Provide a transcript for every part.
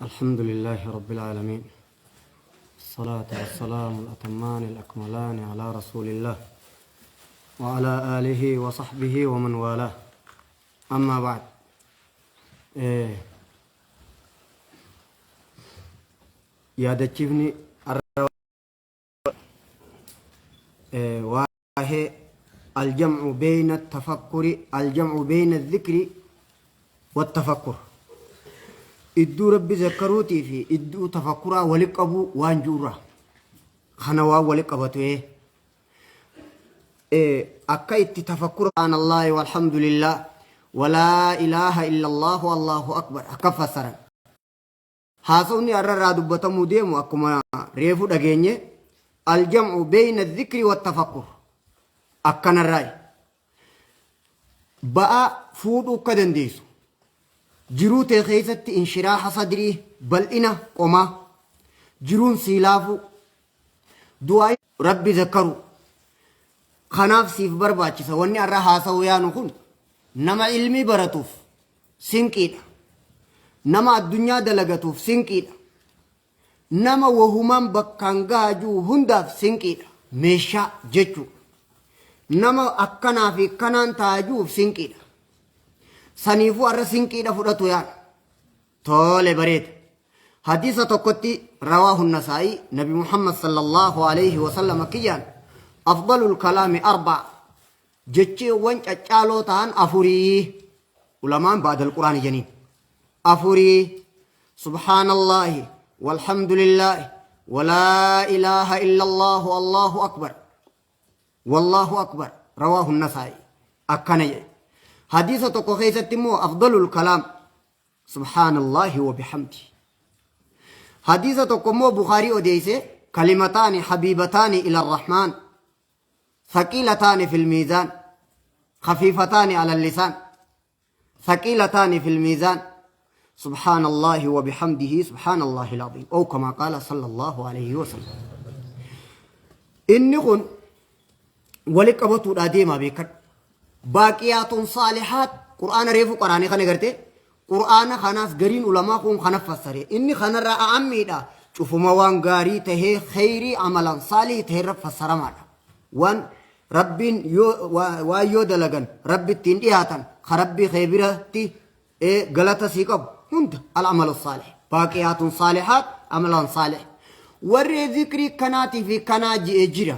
الحمد لله رب العالمين، الصلاة والسلام الأتمان الأكملان على رسول الله وعلى آله وصحبه ومن والاه. أما بعد، yaadachiifni waa'ee aljam'u beeyna tafakkuri, aljam'u beeyna dhikri wattafakkur, idduu rabbi zakkaruutii fi idduu tafakkuraa wali qabuu waan ju'urraa kana waan wali qabatu akka itti tafakkura subhaanallaahi walhamdulillah walaa ilaaha illallahu allahu akbar akka fassaran. Haasawni har'a irraa dubbatamuu deemu akkuma reefu dhageenye aljam'u beeyna dhikri wattafakkur akkanarraayi. Ba'aa fuudhuu akka dandeessu jiruu tee keessatti inshiraaha sadrii, bal'ina qomaa, jiruun sii laafuu, du'aa rabbi zakkaru kanaaf siif barbaachisa. Wanni har'a haasa'uu yaanu kun nama ilmii baratuuf sinqiidha. Nama addunyaa dalagatuuf sinqiidha. Nama wahumaan bakkaan gahaa jiru hundaaf sinqiidha. Meeshaa jechuu. Nama akkanaa fi kanaan taa'aa jiruuf sinqiidha. Saniifuu har'a sinqiidha fudhatu yaana. Tole, bareeda. Hadiisa tokkotti rawaahu Nasaa'ii, Nabi Muhammad sallallahu alaihi wasallam kiyyaan afdalul kalaami arba'a, jechiiwwan caccaaloo ta'an afurii, ulamaan ba'dal quraani janiin afurii: subhaanallaahi walhamdulillaahi walaa ilaaha illallaahu allahu akbar wallaahu akbar. Rawaahu Nasaa'i akkana jedhe. Hadiisa tokko keessatti immoo afdalul kalaam subhaanallaahi wa bihamdi. Hadiisa tokko immoo Bukaarii odeeyse: kalimataani habiibataani ila arrahmaan, ثقيلتان في الميزان، خفيفتان على اللسان، ثقيلتان في الميزان، سبحان الله وبحمده سبحان الله العظيم، أو كما قال صلى الله عليه وسلم. Inni kun wali qabatuudha deemaa beekadhu. Baaqiyaatun saalihaat qur'aana reefu qaraanii kana garte, qur'aana kanaas gariin ulamaa kun kana fassare. Inni kanarraa a'ammiidha, cufuma waan gaarii tahee kheyrii amalan saalih taherra fassaramaadha. Waan rabbiin yoo waan yoo dalagan rabbi ittiin dhiyaatan ka rabbii kee biratti galata sii qabu hunda, al-amalu saalih, baaqiyaatun saalihaat, amalan saalih. Warri zikrii kanaatii fi kanaa ji'e jira,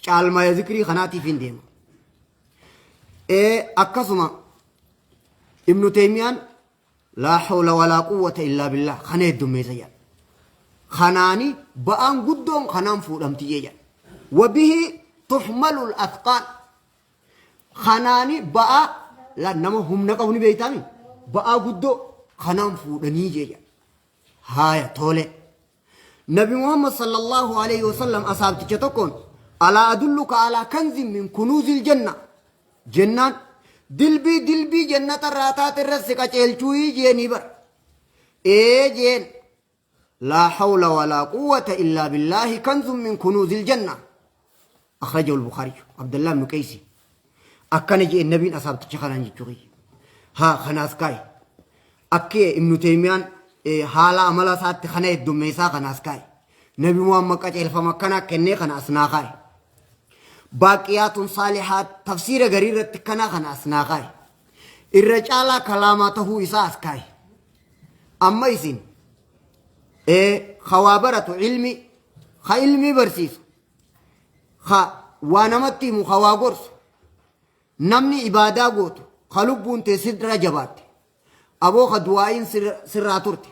caalmaya zikrii kanaatiif hin deema. Akkasuma Ibnu Teymiyaan laa hawla walaa quwwata illaa billah kana heddummeessa jedha. Kanaani ba'aan guddoon kanaan fuudhamti jedha. Wabihi tuhmalu al-athqaal. Kanaani ba'aa la nama humna qabu ni beeytaami. Ba'aa guddoo kanaan fuudhanii jedha. Haaya, tole. Nabi Muhammad sallallahu alayhi wasallam asaabticha tokkoon alaa adulluka alaa kanzin min kunuuzil janna jennaan, dilbii dilbii jannata irraa taate irra si qaceelchuu jeenii bara. Ee jeen. Laa hawla walaa quwwata illaa billaahi kanzun min kunuuzil janna. Akhrajahu al-Bukhari. Abdullah ibn Qeeysi. Akkana jeen nabiin asaabticha kanaan jechuu kiyya. Haa, kanaas kaa'e. Akki Ibnu Teymiyaan haala amala isaatti kana heddummeessaa kanaas kaa'e. Nabi Muhammad qaceelfama akkanaa kennee kana as naa kaa'e. Baaqiyaatun saalihaat tafsiira garii irratti kanaa kana as naa kaa'e. Irra caalaa kalaamaa tahuu isaa as kaa'e. Amma isin ka waa baratu, ilmi ka ilmii barsiisu, ka waa namatti himu, ka waa gorsu, namni ibaadaa gootu, ka lubbuun tee sirra jabaatte, aboo ka du'aa'iin sirraa turte,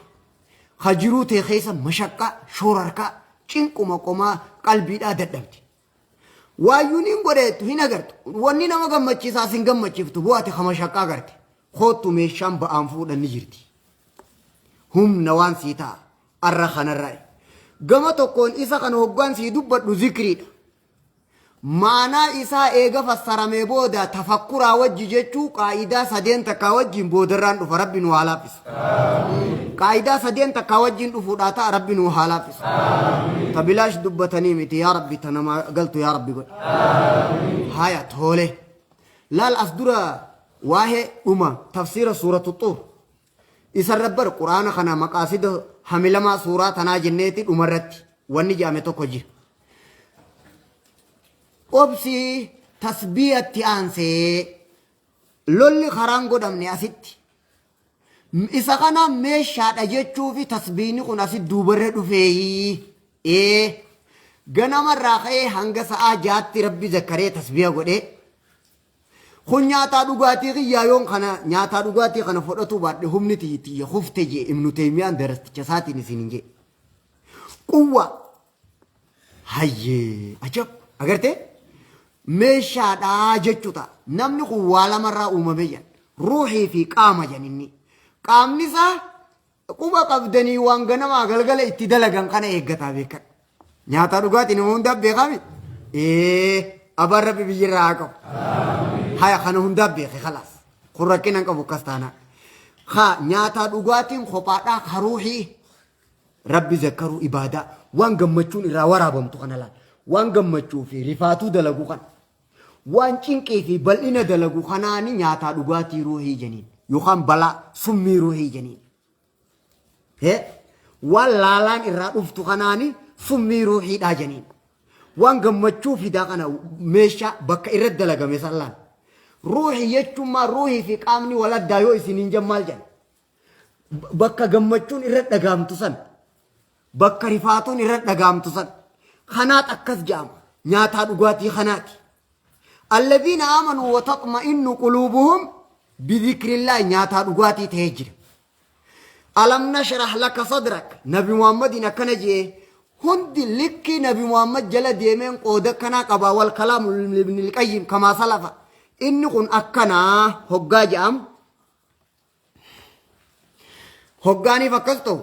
ka jiruu tee keessa mashaqqaa shoorarkaa cinquma qomaa qalbiidhaa dadhabde, waayyuun hin godheettu hin agartu, wanni nama gammachiisaas hin gammachiiftu, bu'aate ka mashaqqaa garte, koottu, meeshaan ba'aan fuudhan ni jirti, humna waan sii ta'a arra kanarraa. Gama tokkoon isa kana hoggaan sii dubbadhu zikriidha. Maanaa isaa eega fassaramee booda tafakkuraa wajji jechuu qaa'idaa sadeen takkaa wajjin boodarraan dhufa. Rabbi nu haa laaffisu. Qaa'idaa sadeen takkaa wajjin dhufuudhaa ta'a. Rabbi nu haa laaffisu. Ta bilaash dubbatanii miti. Yaa Rabbi, ta namaa galtu yaa Rabbi godhe. Haya, toole. Laal, as dura waa'ee dhuma tafsiira suuratu Xuur. Isarra bar quraana kana maqaasida hamilamaa suuraa tanaa jenneeti dhumarratti wanni jedhame tokko jira. Obsi tasbiihatti aansee lolli karaan godhamne asitti. Isa kana meeshaadha jechuufi tasbiihni kun asitti duubarra dhufeeyi. Ee ganamarraa ka'ee hanga sa'aa jaatti rabbi zakkaree tasbiiha godhee. Kun nyaataa dhugaatii kiyyaa yoon kana nyaataa dhugaatii kana fudhatuu baadhe humni tiyyi tiyya kufte jee Ibnu Teeymiyaan darasticha isaatiin isin hin jee. Quwwa hayyee ajab agartee meeshaadhaa jechuu ta'a. Namni kun waa lamarraa uumame jedhan. Ruuhii fi qaama jedhan inni. Qaamni isaa quba qabdanii waan ganamaa galgala itti dalagan kana eeggataa beekan. Nyaataa dhugaatii nama hundaaf beekaa miti. Ee abaan rabbi biyyirraa haa qabu. Haya kana hundaaf beeke kalaas. Kun rakkina hin qabu akkas taanaa. Haa nyaataa dhugaatiin kophaadhaa karuuhii rabbi zakkaruu ibaadaa waan gammachuun irraa waraabamtu kana laal. Waan gammachuu fi rifaatuu dalagu kana. Waan cinqii fi bal'ina dalagu kanaani nyaataa dhugaatii ruuhii jeniin yookaan balaa summii ruuhii jeniin. He waan laalaan irraa dhuftu kanaani summii ruuhiidhaa jeniin. Waan gammachuu fidaa kana meeshaa bakka irratti dalagame san laal. Ruuhii jechuun maal ruuhii fi qaamni wal addaa yoo isiniin jan maal jedhan? Bakka gammachuun irra dhagaamtu san bakka rifaatuun irra dhagaamtu san kanaat akkas jedhama nyaataa dhugaatii kanaati. Alladhiina aamanuu wa taxma'innu quluubuhum bidhikrillahi nyaataa dhugaatii ta'ee jira. Alam nashrah laka sadrak Nabi Muhammadiin akkana jee hundi likkii Nabi Muhammad jala deemeen qooda akkanaa qabaa wal kalaamu ibnil qayyim kamaa salafa inni kun akkanaa hoggaa jedhamu Hoggaaniif akkas ta'u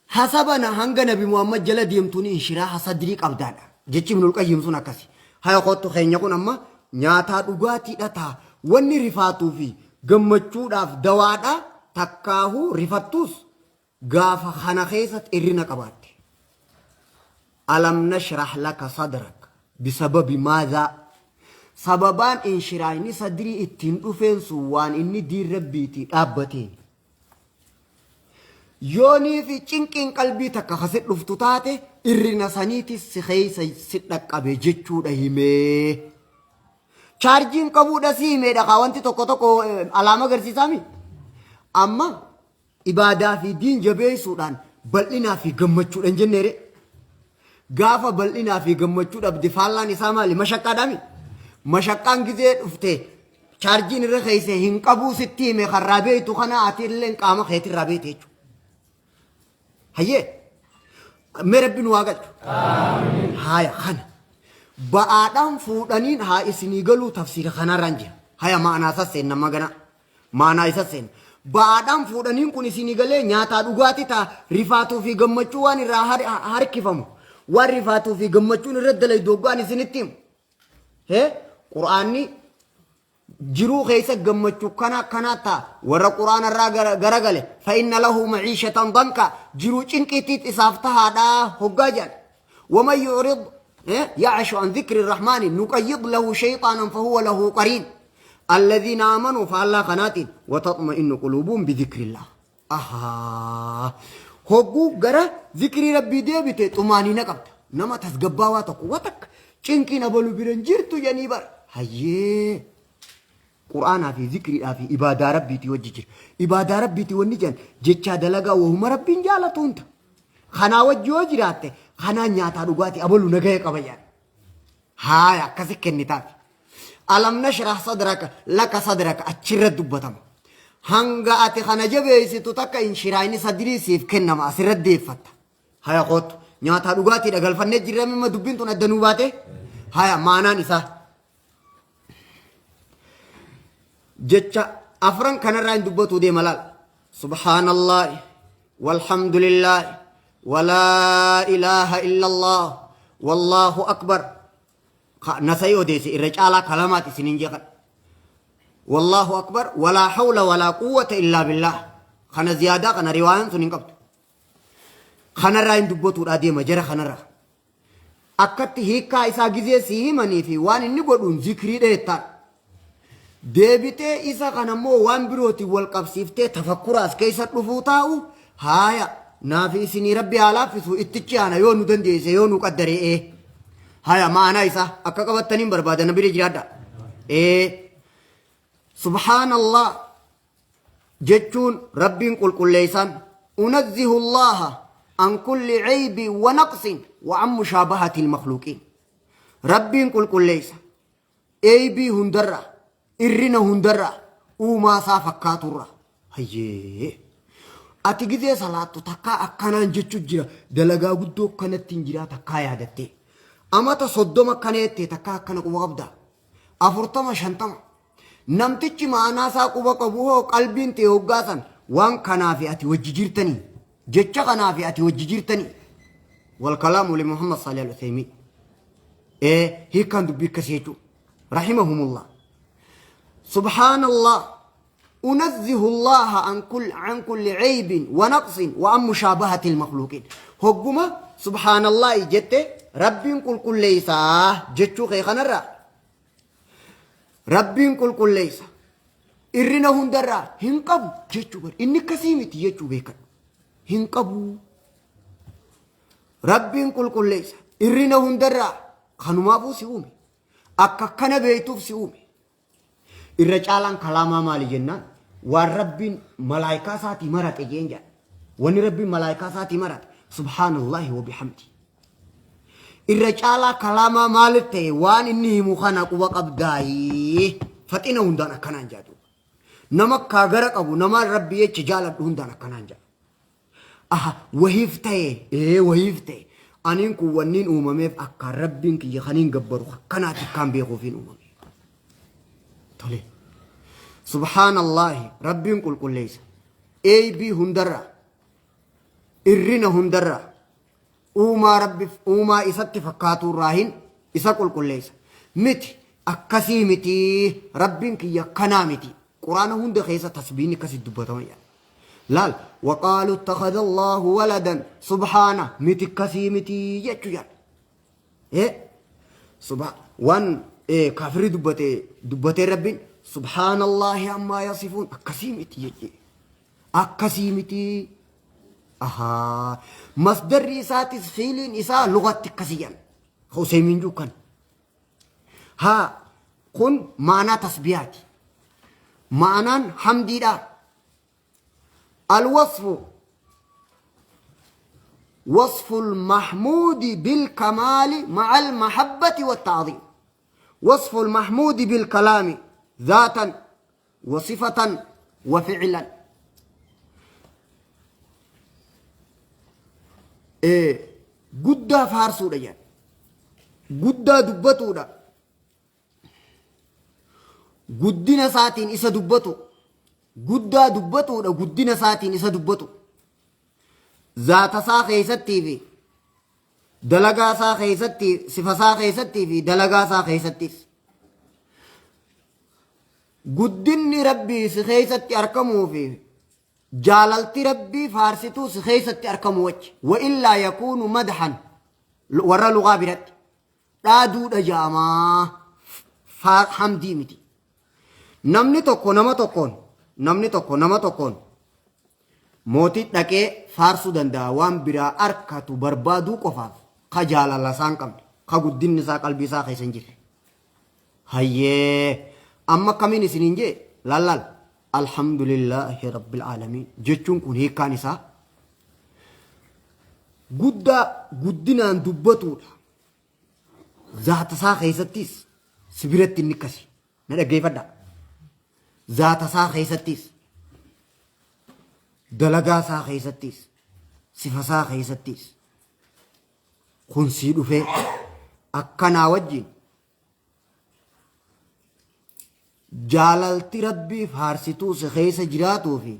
hasabana hanga Nabi Muhammad jala deemtuun inshiraaha sadrii qabdaadha. Jechi Ibnul Qayyim sun akkasi. Haya kottu keenya kun amma nyaataa dhugaatiidha ta'a. Wanni rifaatuu fi gammachuudhaaf dawaadha takkaahuu rifattuus gaafa kana keessatti irrina qabaatte. Alam nashrah laka sadrak bisababi maadhaa Sababaan inshiraahni sadrii ittiin dhufeen sun waan inni diin rabbiitii dhaabbateen. Yoonii fi cinqiin qalbii takka ka si dhuftu taate irrina saniitis si keessa si dhaqqabe jechuudha himee. Chaarjiin qabuudha si himeedha kaa wanti tokko tokko alaama agarsiisaami. Amma Ibaadaa fi diin jabeessuudhaan bal'inaa fi gammachuudha hin jenneere. Gaafa bal'inaa fi gammachuu dhabde faallaan isaa maali? Mashaqqaadhaami. Mashaqqaan gizee dhufte chaarjiin irra keesse hin qabuu sitti hime karraa beektu kana ati illee qaama keetirraa beekte jechuudha. Hayyee mee rabbi nu haa galchu. Haaya kana ba'aadhaan fuudhaniin haa isinii galuu tafsiira kanarraan jira. Haya ma'anaa sasseen nama gana. Maanaa isa seena. Ba'aadhaan fuudhaniin kun isinii galee nyaataa dhugaatii ta'a rifaatuu fi gammachuu waan irraa harkifamu. Waan rifaatuu fi gammachuun irra dalaydu hoggaan isinitti himu. Hee Qur'aanni jiruu keessa gammachuu kana akkanaa ta'a. Warra Qur'aana irraa garagale fa'inna lahu maciishatan danka jiruu cinqiitiit isaaf tahaadhaa hoggaa jedhan. Waman yu'rid ya'ashu an dhikri rahmaani nuqayyid lahu shayxaanan fahuwa lahu qariin. Alladhiina aamanuu faallaa kanaatiin wataxma'innu quluubuhum bidhikrillah. Ahaa. Hogguu gara zikrii rabbii deebite xumaaniina qabda. Nama tasgabbaawaa tokko watakka cinqiin abalu bira hin jirtu jedhanii bara. Hayyee. Qur'aanaa fi zikriidhaa fi ibaadaa rabbiitii wajji jira. Ibaadaa rabbiitii wanni jedhan jechaa dalagaa wahuma rabbiin jaalatu hunda. Kanaa wajji yoo jiraatte kanaan nyaataa dhugaatii abalu nagaya qaba jedhan. Haaya akkasi kennitaaf. Alam nashrah sadraka laka sadraka achirra dubbatama. Hanga ati kana jabeessitu takka inshiraayni sadrii siif kennama asirra deeffatta. Haya kootu nyaataa dhugaatiidha galfannee jirra mimma dubbiin tun adda nuu baate. Haya maanaan isaa. Jecha afran kanarraa hin dubbatuu deema laal. Subhaanallaahi walhamdulillaahi walaa ilaaha illallah wallaahu akbar. Nasa'ii odeesse irra caalaa kalamaati isiniin jeeqan. Wallaahu akbar walaa hawla walaa quwwata illaa billaah. Kana ziyaadaa kana riwaayaan sun hin qabdu. Kanarraa hin dubbatuudhaa deema jara kanarraa. Akkatti hiikkaa isaa gizee sii himanii fi waan inni godhuun zikrii dheettaan. Deebitee isa kana immoo waan birootiin wal qabsiiftee tafakkura as keessa dhufuu taa'u haaya naafi isinii rabbi haa laaffisu ittichi aana yoo nu dandeesse yoo nu qaddaree ee. Haya ma'anaa isaa akka qabattaniin barbaada na bira jiraadha. Ee subhaanallah jechuun rabbiin qulqulleessaan unazzihu allaha an kulli caybi wa naqsin wa an mushaabahati almakhluuqiin. Rabbiin qulqulleessa Eeybii hundarraa, irrina hundarraa, uumaa isaa fakkaaturraa. Hayyee. Ati gizee salaattu takkaa akkanaan jechu jira dalagaa guddoo akkanatti hin jiraa takkaa yaadattee. Amata 30 akkana jettee takkaa akkana quba qabdaa. 40 50. Namtichi ma'anaa isaa quba qabu hoo qalbiin tee hoggaa san waan kanaa fi ati wajji jirtanii. Jecha kanaa fi ati wajji jirtanii. Wal kalaamu li Muhammad Salih al-Uthaymiin. Ee hiikkaan dubbii akkasii jechuudha. Rahimahumullah. Subhaanallah. Unazzihu Allaha an kull an kulli ceybin wa naqsin wa an mushaabahati almakhluuqiin. Hogguma subhaanallahi jette Rabbiin qulqulleeysaa jechuu kee kanarraa Rabbiin qulqulleeysa irrina hundarraa hin qabu jechuu bar inni akkasii miti jechuu beekadhu hin qabu. Rabbiin qulqulleessa. Irrina hundarraa kanumaafuu si uume. Akka akkana beektuuf si uume. Irra caalaan kalaamaa maali jennaan waan Rabbiin malaayikaa isaatii marate jeen jedha. Wanni Rabbiin malaayikaa isaatii marate subhaanallahi wa bihamdi. Irra caalaa kalaamaa maali ta'e waan inni himu kana quba qabdaayii faxina hundaan akkanaan jedha. Nama akkaa gara qabu nama Rabbi jecha jaaladhu hundaan akkanaan jedha. Aha wahiif ta'e ee wahiif ta'e aniin kun wanniin uumameef akkaan rabbiin kiyya kaniin gabbaru akkanaatti akkaan beekuufiin uumame. Tole. Subhaanallaahi rabbiin qulqulleessa. Eeybii hundarraa irrina hundarraa uumaa rabbi uumaa isatti fakkaatuu hin isa qulqulleessa. Miti akkasii miti rabbiin kiyya akkanaa miti. Quraana hunda keessa tasbiin akkasitti dubbatama jedha. Laal waqaalu ittakhadha Allahu waladan subhaana miti akkasii miti jechuu jedha. Eh subha waan kaafirri dubbate dubbatee rabbiin subhaanallaahi ammaa yasifuun akkasii miti jechee. Akkasii miti. Ahaa masdarri isaatis fiiliin isaa lugatti akkasii jedhan. Huseymiin juukan. Haa kun ma'anaa tasbiyaati. Ma'anaan hamdiidha. Alwasfu وصف المحمود بالكمال مع المحبة والتعظيم وصف المحمود بالكلام ذاتا وصفة وفعلا Guddaa faarsuudha jedha. Guddaa dubbatuudha. Guddina isaatiin isa dubbatu. Guddaa dubbatuudha guddina isaatiin isa dubbatu. Zaata isaa keessattii fi dalagaa isaa keessatti sifa isaa keessattii fi dalagaa isaa keessattis. Guddinni Rabbii si keessatti arkamuu fi Jaalalti Rabbii faarsituu si keessatti arkamu wajji. Wa illaa yakuunu madhan warra lugaa biratti. Dhaaduudha ja'amaa hamdii miti. Namni tokko nama tokkoon namni tokko nama tokkoon mootii dhaqee faarsuu danda'a waan biraa arkatu barbaaduu qofaaf ka jaalala isaa hin qabne ka guddinni isaa qalbii isaa keessa hin jirre. Hayyee amma akkamiin isiniin jee laal laal Alhamdulillaahi Rabbil Aalamiin jechuun kun hiikkaan isaa guddaa guddinaan dubbatuudha. Zaata isaa keessattis si biratti inni akkasi. Na dhaggeeffadha. Zaata isaa keessattis dalagaa isaa keessattis sifa isaa keessattis kun sii dhufee akkanaa wajjin Jaalalti Rabbii faarsituu si keessa jiraatuu fi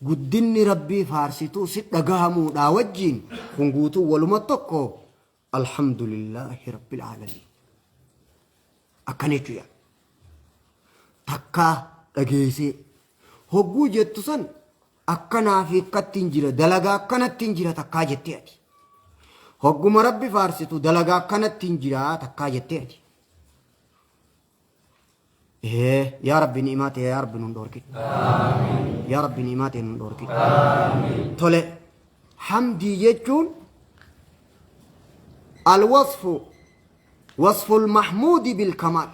guddinni Rabbii faarsituu si dhagahamuudhaa wajjiin kun guutuu waluma tokko Alhamdulillaahi Rabbil Aalamiin. Akkana jechuudha. Takkaa dhageessee hogguu jettu san akkanaa fi akkattiin jira dalagaa akkanattiin jira takkaa jettee ati. Hogguma Rabbi faarsitu dalagaa akkanattiin jira takkaa jettee ati. Ee yaa Rabbi, ni'imaa ta'e yaa Rabbi nun dhoorkin. Yaa Rabbi, ni'imaa ta'e nun dhoorkin. Tole, hamdii jechuun alwasfu wasful mahmuudi bilkamaal,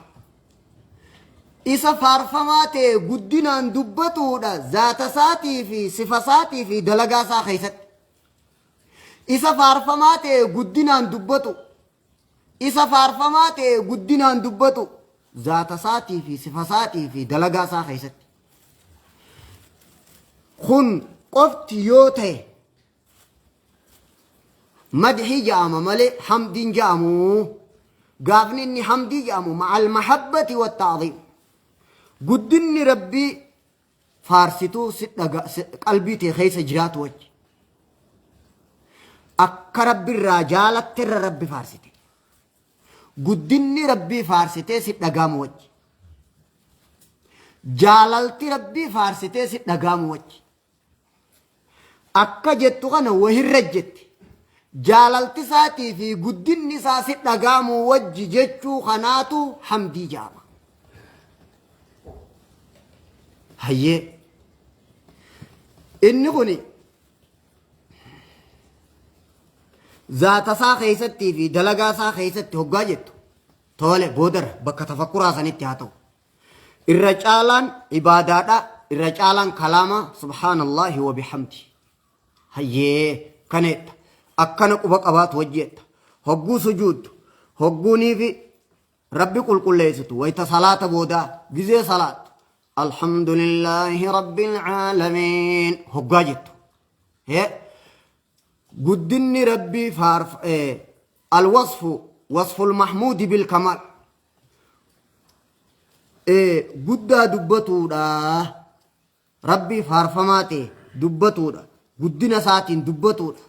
isa faarfamaa ta'e guddinaan dubbatuudha, zaata isaatii fi sifa isaatii fi dalagaa isaa keessatti. Isa faarfamaa ta'e guddinaan dubbatu. Isa faarfamaa ta'e guddinaan dubbatu, zaata isaatii fi sifa isaatii fi dalagaa isaa keessatti. Kun qofti yoo ta'e madhii ja'ama malee hamdiin ja'amu. Gaafni inni hamdii ja'amu ma'al mahabbati wa ta'ziim. Guddinni Rabbii faarsituu si dhaga qalbii tee keessa jiraatu wajji. Akka Rabbi irraa jaalatte irra Rabbi faarsite. Guddinni Rabbii faarsitee si dhagaamu wajji. Jaalalti Rabbii faarsitee si dhagaamu wajji. Akka jettu kana wahirra jetti. Jaalalti isaatii fi guddinni isaa si dhagaamu wajji jechuu kanaatu hamdii jedhama. Hayyee. Inni kuni zaata isaa keessattii fi dalagaa isaa keessatti hoggaa jettu, tole, boodarra bakka tafakkuraa sanitti haa ta'u. Irra caalaan ibaadaadha, irra caalaan kalaama, subhaanallaahi wa bihamdi. Hayyee, kaneetta. Akkana quba qabaatu hojjetta. Hogguu sujuuddu, hogguunii fi Rabbi qulqulleessitu, wayta salaata boodaa gizee salaattu, alhamdulillaahi rabbil caalamiin hoggaa jettu. Hee guddinni Rabbii faarf, alwasfu wasful mahmuudi bil kamaal, guddaa dubbatuudha, Rabbii faarfamaa ta'e dubbatuudha, guddina isaatiin dubbatuudha,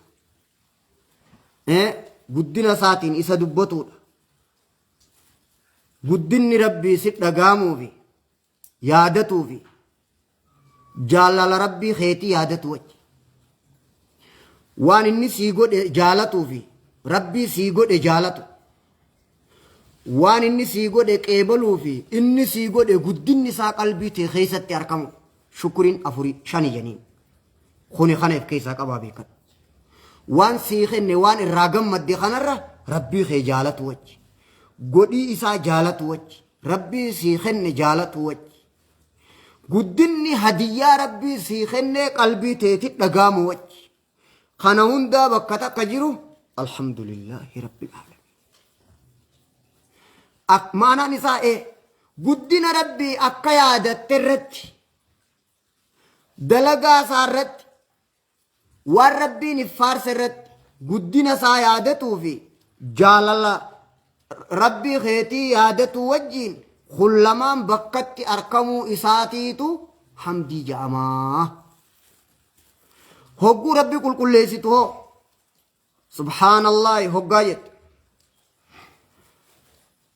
guddina isaatiin isa dubbatuudha. Guddinni Rabbii si dhagaamuufi yaadatuufi jaalala Rabbii keetii yaadatu wajji. Waan inni sii godhe jaalatuufi Rabbii sii godhe jaalatu. Waan inni sii godhe qeebaluufi inni sii godhe guddinni isaa qalbii tee keessatti argamu, shukuriin afurii shani janiin. Kuni kana if keessaa qabaa beekadhu. Waan sii kenne, waan irraa gammadde kanarra Rabbii kee jaalatu wajji. Godhii isaa jaalatu wajji. Rabbii sii kenne jaalatu wajji. Guddinni hadiyyaa Rabbii sii kennee qalbii teeti dhagaamu wajji. Kana hundaa bakka takka jiru alhamdulillaahi rabbil aalamiin. Maanaan isaa guddina Rabbii akka yaadatte irratti, dalagaa isaa irratti, waan Rabbiin if faarse irratti, guddina isaa yaadatuu fi jaalala Rabbii keetii yaadatuu wajjiin, kun lamaan bakkatti arkamuu isaatiitu hamdii ja'amaa. Hogguu Rabbii qulqulleessitu hoo, subhaanallaahi hoggaa jettu,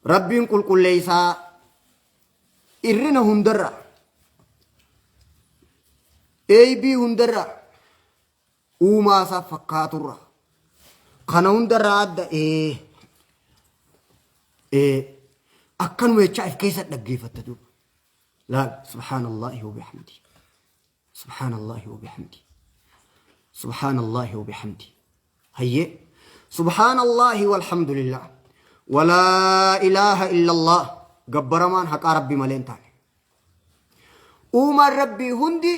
Rabbiin qulqulleessaa irrina hundarra, eeybii hundarra, uumaa isaa fakkaaturra, kana hundarraa adda ee akkanuma jechaa if keessa dhaggeeffatta duuba. Laal, subhaanallaahi wa bihamdi, subhaanallaahi wa bihamdi, subhaanallaahi wa bihamdi. Hayyee, subhaanallaahi walhamdulillah, walaa ilaaha illallah, gabbaramaan haqaa Rabbi malee hin taane. Uumaan Rabbii hundi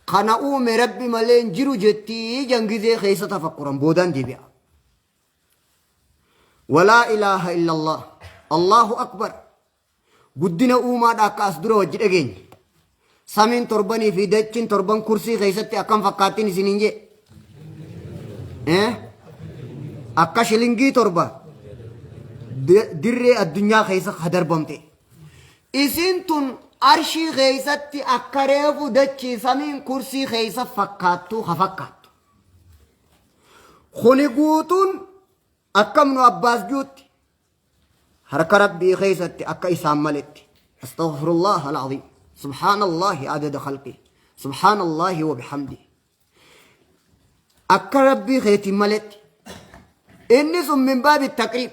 kana uume Rabbi malee hin jiru jettii jangizee keessa tafakkuran boodaan deebi'a. Walaa ilaaha illallah, Allahu akbar, guddina uumaadha akka as dura wajji dhageenye. Samiin torbanii fi dachiin torban kursii keessatti akkam fakkaattiin isiniin jee? Akka shilingii torba dirree addunyaa keessa hadarbamte. Isin tun arshii keessatti akka reefu dachii samiin kursii keessa fakkaattuu ha fakkaattu. Kuni guutuun akkam nu Abbaas juutti harka Rabbii keessatti akka isaan maletti. Astaghfirullah al-azim. Subhaanallahi adada khalqi. Subhaanallahi wa bihamdi. Akka Rabbii keetiin maletti. Inni sun min baabi taqriib.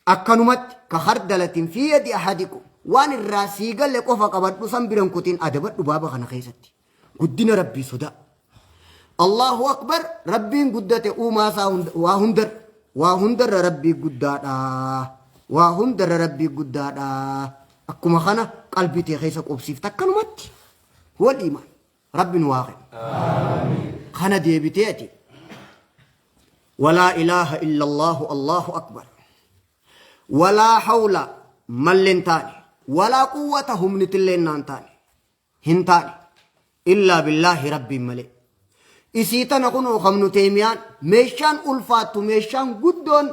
Akkanumatti ka khardalatin fi yadi ahadikum. Waan irraa sii galle qofa qabadhu san biran kutin adabadhu baaba kana keessatti. Guddina Rabbii sodaa. Allahu Akbar Rabbiin guddate uumaa isaa waa hundarra waa hundarra Rabbii guddaadha. Waa hundarra Rabbii guddaadha. Akkuma kana qalbii tee keessa qubsiifta akkanumatti. Huwal iimaan. Rabbi nu haa kennu. Kana deebitee ati. Walaa ilaaha illallahu Allahu Akbar. Walaa hawla malli hin taane. Walaa quwwata humnitillee naan taane. Hin taane. Illaa billaahi Rabbiin malee. Isii tana kunoo kamnu teemiyaan meeshaan ulfaattu meeshaan guddoon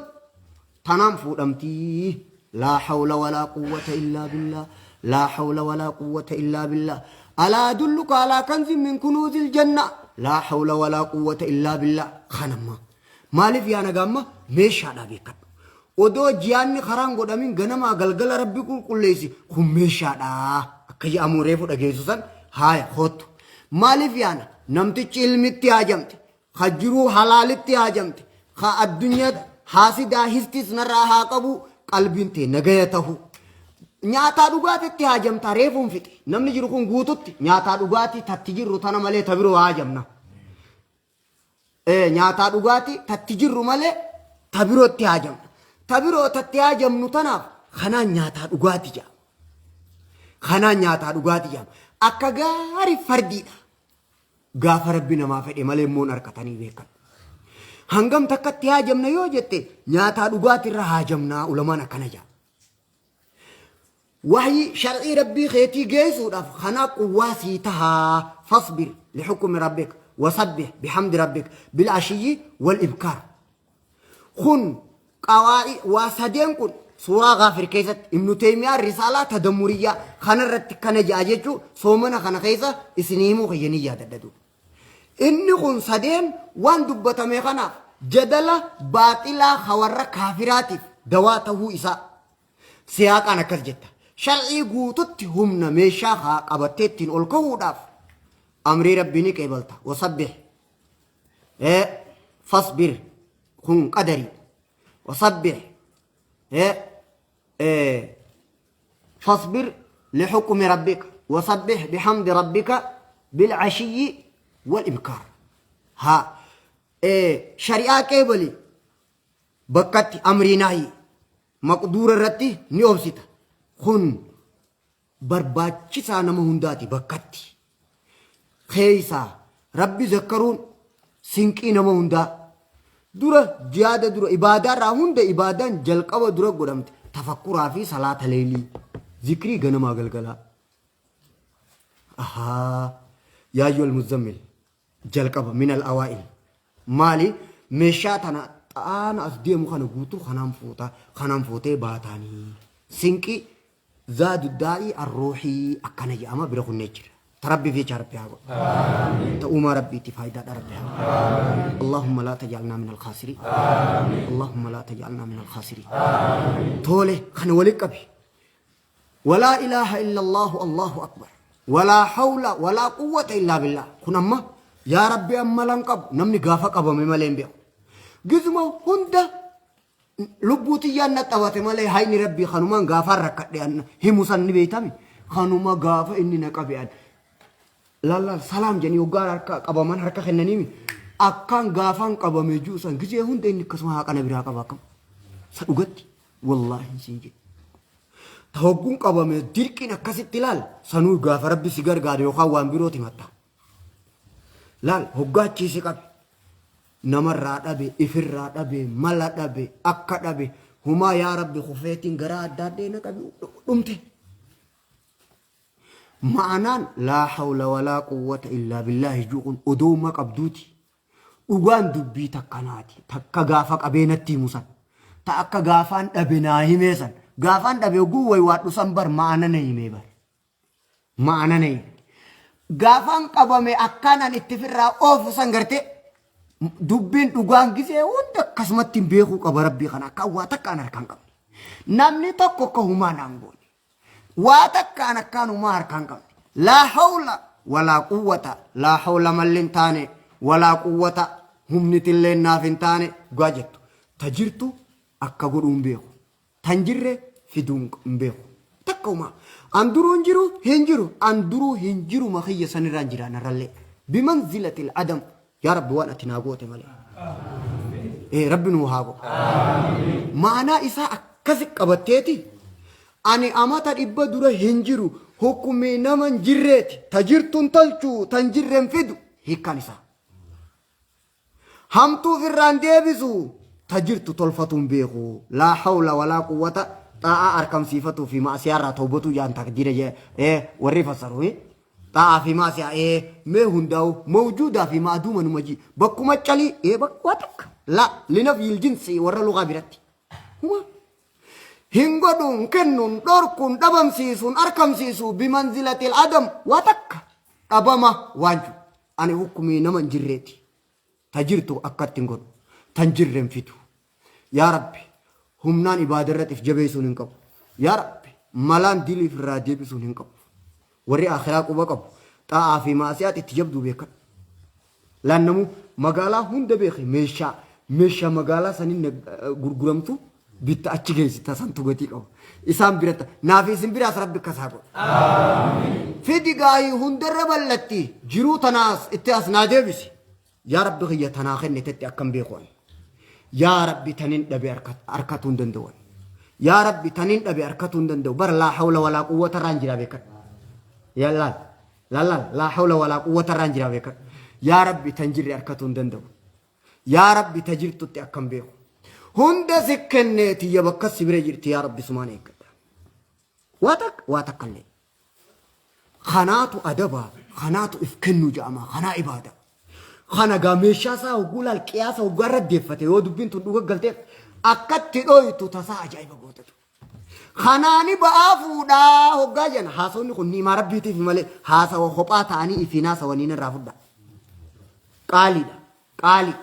tanaan fuudhamtii. Laa hawla walaa quwwata illaa billah. Laa hawla walaa quwwata illaa billah. Alaa adulluka alaa kanzin min kunuuzil janna. Laa hawla walaa quwwata illaa billah. Kanamma. Maaliif yaa nagaamma meeshaadhaa beekadhu. Odoo jiyaanni karaan godhamin ganamaa galgala Rabbi qulqulleessi kun meeshaadha. Akka jedhamu reefu dhageessu san haaya koottu. Maaliif yaana namtichi ilmitti haajamte, ka jiruu halaalitti haajamte, ka addunyaa haasidaa histis narraa haa qabu qalbiin tee nagaya tahu. Nyaataa dhugaatitti haajamta reefuun fixe. Namni jiru kun guututti nyaataa dhugaatii tatti jirru tana malee ta biroo haajamna. Nyaataa dhugaatii tatti jirru malee ta birootti haajamna. Ta biroo tatti haajamnu tanaaf kanaan nyaataa dhugaatii jedhama. Kanaan nyaataa dhugaatii jedhama. Akka gaarii fardiidha. Gaafa Rabbi namaa fedhe malee immoo hin harkatanii beekan. Hangam takkatti haajamna yoo jette nyaataa dhugaatii irra haajamnaa ulamaan akkana jedha. Wahyii shar'ii Rabbii keetii geessuudhaaf kanaa quwwaa sii tahaa fasbir lixukmi rabbik wasabbih bihamdi rabbik bil ashiyyi wal ibkaar. Kun qawaa'i waa sadeen kun suuraa Gaafir keessatti Ibnu Teeymiyaan risaalaa tadammuriyyaa kanarratti kana ja'a jechuu soomana kana keessa isinii himuu kiyya ni yaadadha duuba. Inni kun sadeen waan dubbatame kanaaf jadala baaxilaa hawarra kaafiraatiif dawaa tahuu isaa Siyaaqaan akkas jetta. Shar'ii guututti humna meeshaa haa qabattee ittiin ol kahuudhaaf amrii Rabbii ni qeebalta. Wasabbih. Fasbir kun qadarii. Wasabbih. Fasbir lixukmi rabbika. Wasabbih bihamdi rabbika bilcashiyyi wal ibkaar. Haa. Shari'aa qeebali bakkatti amrii nahyi maqduura irratti ni obsita. Kun barbaachisaa nama hundaati bakkatti. Keeysaa Rabbi zakkaruun sinqii nama hundaa. Dura jihaada dura ibaadaa irraa hunda ibaadaan jalqaba dura godhamte tafakkuraa fi salaata leeylii zikrii ganamaa galgalaa. Ahaa yaa ayyuhal muzzammil jalqaba min al awaa'il maali meeshaa tana xaana as deemu kana guutuu kanaan fuuta kanaan fuutee baataanii sinqi zaadu daa'ii arruuhii akkana jedhama bira kunnee jira. Ta Rabbiif jecha Rabbi haa godhu. Ta uumaa Rabbiitti faayidaadha Rabbi haa godhu. Allahumma laa taj'alnaa min al-khaasiriin. Allahumma laa taj'alnaa min al-khaasiriin. Tole kana walitti qabi. Walaa ilaaha illallaahu Allahu akbar. Walaa hawla walaa quwwata illaa billah. Kun amma yaa Rabbi amma lan qabu namni gaafa qabame malee hin beeku. Gizuma hunda lubbuu tiyyaan na qabate malee hayni Rabbii kanumaan gaafaan rakkadhe an himu san ni beeytami. Kanuma gaafa inni na qabe an laal laal salaam jedhanii hoggaa harka qabaman harka kennaniimi. Akkaan gaafaan qabame jiru san gizee hunda inni akkasuma haqa na biraa qaba akkam. Sa dhugatti wallaahi siin jedhe. Ta hogguun qabame dirqiin akkasitti laal sanuu gaafa Rabbi si gargaare yookaan waan birooti himatta. Laal hoggaa achii si qabe namarraa dhabe ifirraa dhabe mala dhabe akka dhabe humaa yaa Rabbi kufeetiin garaa adda addee na qabe dhumte. Ma'anaan laa hawla walaa quwwata illaa billaahi juu kun odooma qabduuti. Dhugaan dubbii takkanaati. Takka gaafa qabee natti himu san. Ta akka gaafaan dhabe naa himee san. Gaafaan dhabe oguu waywaadhu san bar ma'ana na himee bar. Ma'ana na hime. Gaafaan qabame akkaan an itti firraa oofu san gartee dubbiin dhugaan gisee hunda akkasumatti hin beekuu qaba Rabbii kana akka waa takka an harkaan qabne. Namni tokko akka humaa naan goone. Waa takka an akkaan humaa harkaan qabne. Laa hawla walaa quwwata laa hawla malli hin taane walaa quwwata humnitillee naaf hin taane dhugaa jettu. Ta jirtu akka godhuu hin beeku. Tan jirre fiduu hin beeku. Takka umaa. An duruu hin jiru hin jiru. An duruu hin jiru makiyya sanirraan jira narrallee. Bimanzilatil adam. Yaa Rabbi waan ati naa goote malee. Ee Rabbi nuu haa godhu. Ma'anaa isaa akkasi qabatteeti. Ani amata dhibba dura hin jiru hukumii nama hin jirreeti. Ta jirtun tolchuu tan jirren fidu hiikkaan isaa. Hamtuu ofirraan deebisu ta jirtu tolfatuun beeku. Laa hawla walaa quwwata xaa'aa arkamsiifatuu fi ma'asiyaa irraa tawbatuu jaan takdiira jee ee warri fassaru. Xaa'aa fi ma'asiyaa ee mee hundaa'u mawjuudaa fi ma'aduuma numa ji bakkuma calii ee bakka takka la linafyil jinsi warra lugaa biratti. Huma hin godhuun kennuun dhorkuun dhabamsiisuun arkamsiisuu bimanzilatil adam waa takka dhabama waan jiru. Ani hukkumii nama hin jirreeti. Ta jirtu akkatti hin godhu. Tan jirre hin fidu. Yaa Rabbi, humnaan ibaada irratti if jabeessuun hin qabu. Yaa Rabbi, malaan diliif irraa deebisuun hin qabu. Warri akhiraa quba qabu, xaa'aa fi maasiyaat itti jabduu beekadhu. Laannamu magaalaa hunda beeke meeshaa meeshaa magaalaa saniin gurguramtu bitta achi geessita santu gatii qaba. Isaan biratti naaf isin biraas Rabbi akkas haa godhu. Fidi gaayii hundarra bal'atti jiruu tanaas itti as naa deebisi. Yaa Rabbi kiyya tanaa kennitetti akkam beeku ani. Yaa Rabbi tanin dhabe harkatuu hin danda'u ani. Yaa Rabbi tanin dhabe harkatuu hin danda'u. Bara laa hawla walaa quwwata irraan jira beekadhu. Yaa laal laal laal laa hawla walaa quwwata irraan jira beekadhu. Yaa Rabbi tan jirre harkatuu hin danda'u. Yaa Rabbi ta jirtutti akkam beeku. Hunda si kennee tiyya bakka si bira jirti yaa Rabbi sumaan eeggadha. Waa takka waa takka illee. Kanaatu adaba, kanaatu if kennuu jedhama, kanaa ibaada. Kana gaa meeshaa isaa hogguu laal qiyaasa hoggaa irra deeffate yoo dubbiin tun dhuga galteef akkatti dhooytu tasaa ajaa'iba gootatu. Kanaani ba'aa fuudhaa hoggaa jedhan haasawni kun ni'imaa rabbiitiif malee haasawa kophaa ta'anii ifiin haasawaniin irraa fudha. Qaaliidha. Qaalii.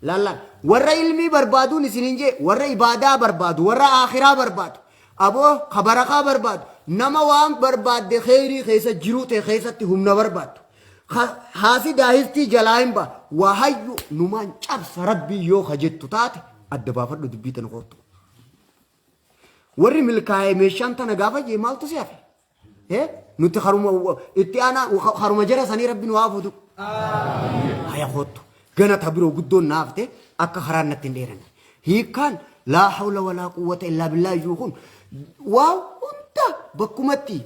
Laal laal. Warra ilmii barbaaduun isiniin jee warra ibaadaa barbaadu warra aakhiraa barbaadu aboo ka barakaa barbaadu nama waan barbaadde kheyrii keessa jiruu ta'e keessatti humna barbaaddu. Haasi daahiftii jalaa hin ba waa hayyu numaan cabsa rabbii yoo ka jettu taate adda baafadhu dubbii tana koottu. Warri milkaa'ee meeshaan tana gaafa jee maaltu si hafe? Nuti haruma itti aanaa haruma jara sanii rabbi nu haa fuutu. Haya koottu. Gana ta biroo guddoon naafte akka karaan natti hin dheeranne. Hiikkaan laa hawla walaa quwwata illaa billaa iyyuu kun waa hunda bakkumatti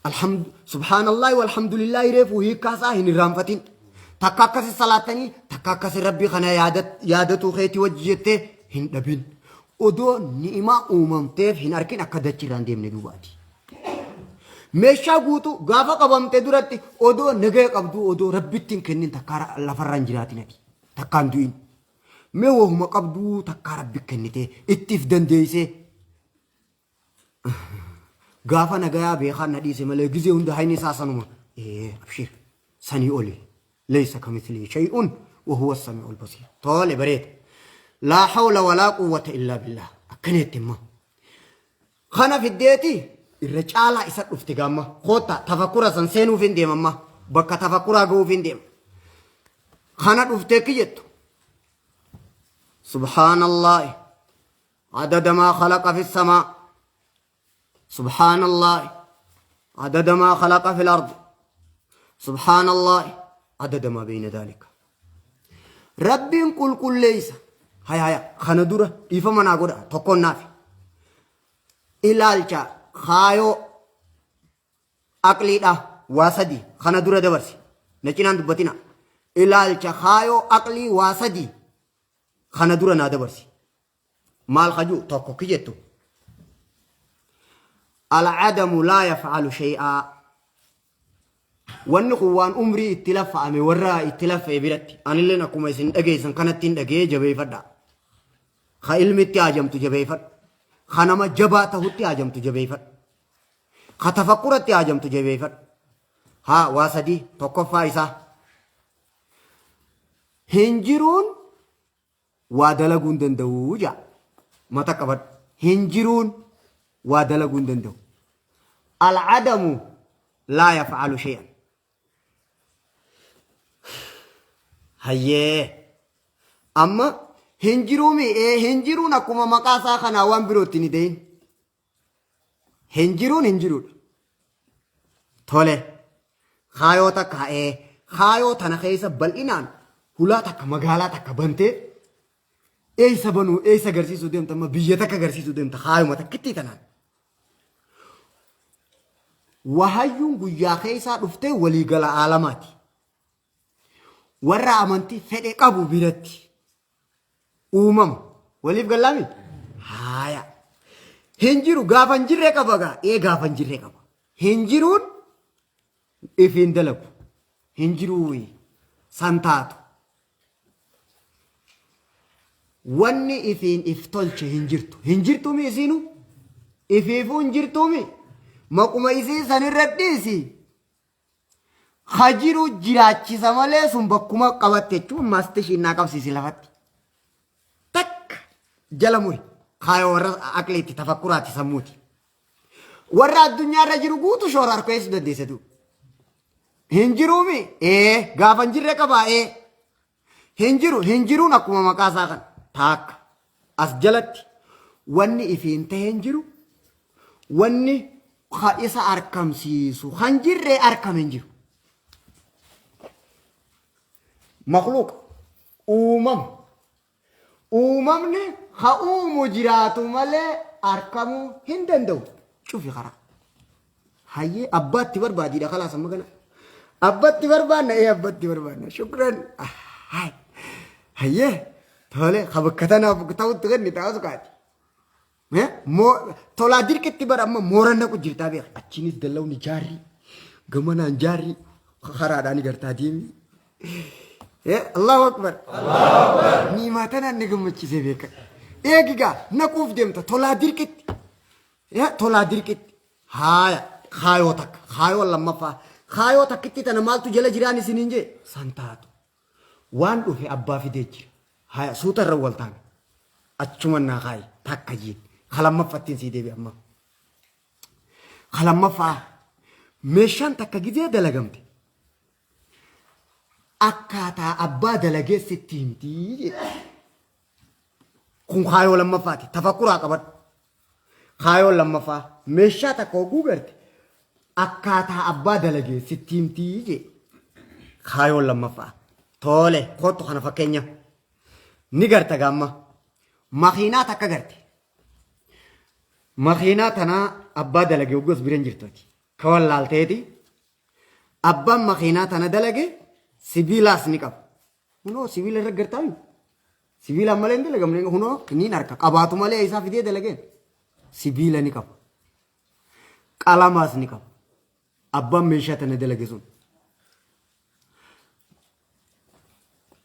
Alhamdu subhaanallahi walhamdulillahi reefu hiikkaa isaa hin irraanfatin. Takka akkasi salaattanii takka akkasi rabbii kana yaadatuu keetii wajji jettee hin dhabin. Odoo ni'imaa uumamteef hin arkin akka dachi irraan deemne duubaati. Meeshaa guutuu gaafa qabamte duratti odoo nagaya qabduu odoo rabbitti hin kennin takka lafarra hin jiraatin ati. Takka hin du'in. Mee wahuma qabduu takka rabbi kennitee ittiif dandeessee Gaafa nagayaa beekaan na dhiise malee gizee hunda hayni isaa sanuma. Ee abshir sanii oli. Leeysa kamithlihi shay'un wa huwa as-sami'ul basiir. Tole bareeda. Laa hawla walaa quwwata illaa billah. Akkana jette imma. Kana fiddeeti irra caalaa isa dhufte gaamma. Koottaa tafakkura san seenuuf hin deema amma. Bakka tafakkuraa ga'uuf hin deema. Kana dhuftee ki jettu. Subhaanallahi. Adada maa khalaqa fi samaa. Subhaanallahi. Adada maa khalaqa fil ardi. Subhaanallahi. Adada maa beeyna daalika. Rabbiin qulqulleeysa. Haya haya kana dura dhiifama naa godha tokkoon naafi. Ilaalcha kaayoo aqliidha waa sadi kana dura dabarsi. Na cinaan dubbatina. Ilaalcha kaayoo aqlii waa sadi Kana dura naa dabarsi. Maal ka ji'u tokko ki jettu. Alcadamu laa yafcalu shay'aa. Wanni kun waan umrii itti laffa'ame warra itti laffa'e biratti. Anilleen akkuma isin dhageessan kanatti hin dhaga'ee jabeeffadha. Ka ilmitti haajamtu jabeeffadhu. Ka nama jabaa tahutti haajamtu jabeeffadhu. Ka tafakkuratti haajamtu jabeeffadhu. Haa waa sadii tokkoffaa isaa. Hin jiruun waa dalaguu hin danda'u ja'a. Mata qabadhu. Hin jiruun waa dalaguu hin danda'u. Al-adamu laa yaf'alu shay'an. Hayyee. Amma hin jiruumi ee hin jiruun akkuma maqaa isaa kanaa waan biroo itti hin ida'in. Hin jiruun hin jiruudha. Tole. Kaayoo takka ee kaayoo tana keessa bal'inaan hulaa takka magaalaa takka bantee eessa banuu eessa agarsiisuu deemta amma biyya takka agarsiisuu deemta kaayuma takkittii tanaan. Wahayyuun guyyaa keessaa dhuftee waliigala aalamaati. Warra amantii fedhe qabu biratti uumama. Waliif gallaami? Haaya. Hin jiru gaafa hin jirre qaba gaa. Ee gaafa hin jirre qaba. Hin jiruun ifiin dalagu. Hin jiruu san taatu. Wanni ifiin if tolche hin jirtu. Hin jirtuumi isiinu? Ifiifuu hin jirtuumi? Maquma isii sanirra dhiisi. Ha jiru jiraachisa malee sun bakkuma qabatte jechuun maastishiin naa qabsiisi lafatti. Takka jala muri. Kaayoo warra aqliitti tafakkuraati sammuuti. Warra addunyaarra jiru guutu shoora harkeessuu dandeessa duuba. Hin jiruumi? Ee gaafa hin jirre qabaa ee. Hin jiru hin jiruun akkuma maqaa isaa kan taakka as jalatti wanni ifiin ta'e hin jiru wanni ka isa arkamsiisu kan jirre arkame hin jiru. Makluuqa uumama uumamni ka uumu jiraatu malee arkamuu hin danda'u cufi karaa. Hayyee abbaatti barbaadiidha kalaas amma kana. Abbatti barbaanna ee abbatti barbaanna shukran. Hay. Hayyee tole ka bakka tanaaf ta'utti kenni ta'us kaati. Moo tolaa dirqitti bara amma mooran naqu jirtaa beeka. Achiinis dallawni jaarri gamanaan jaarri karaadhaan gartaa deemi. Allahu akbar. Niimaa tanaan na gammachiisee beeka. Eegigaa naquuf deemta tolaa dirqitti. Tolaa dirqitti. Haaya kaayoo takka kaayoo lammaffaa kaayoo takkitti tana maaltu jala jiraan isiniin jee san taatu. Waan dhufe abbaa fidee jira. Haaya suuta irra wal taane. Achuma naa kaayi takka jiin. Ka lammaffattiin sii deebi amma. Ka lammaffaa meeshaan takka gizee dalagamte akkaataa abbaa dalagee sitti himtii jedhe. Kun kaayoo lammaffaati. Tafakkuraa qabadhu. Kaayoo lammaffaa meeshaa takka hogguu garte akkaataa abbaa dalagee sitti himtii jedhe. Kaayoo lammaffaa. Tole kottu kana fakkeenya. Ni garta gaamma. Makiinaa takka garte. Makiinaa tanaa abbaa dalage hogguu as bira hin jirtu ati. Ka wallaalteeti. Abbaan makiinaa tana dalage sibiilaas ni qaba. Hunoo sibiila irra gartaami. Sibiilaan malee hin dalagamne hunoo niin harka qabaatu malee isaa fidee dalageen. Sibiila ni qaba. Qalamaas ni qaba. Abbaan meeshaa tana dalage sun.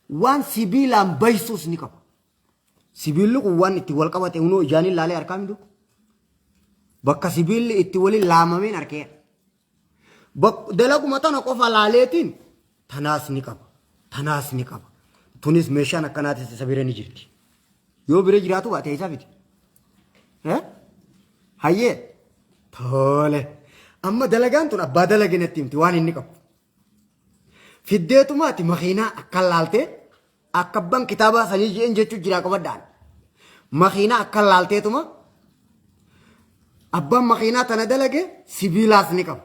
Waan sibiilaan baysuus ni qaba. Sibiilli kun waan itti wal qabate hunoo ijaan ilaalee harkaa mitu. Bakka sibiilli itti waliin laamameen arkeera. Dalaguma tana qofa laaleetiin tanaas ni qaba. Tanaas ni qaba. Tunis meeshaan akkanaatis isa bira ni jirti. Yoo bira jiraatu baate isaa fiti. Hayyee. Tole. Amma dalagaan tun abbaa dalage natti himti waan inni qabu. Fiddeetumaati makiinaa akka laaltee akka abbaan kitaabaa sanii je'en jechuu jiraa qabadhaan. Makiinaa akka laalteetuma abbaan makiinaa tana dalage sibiilaas ni qaba.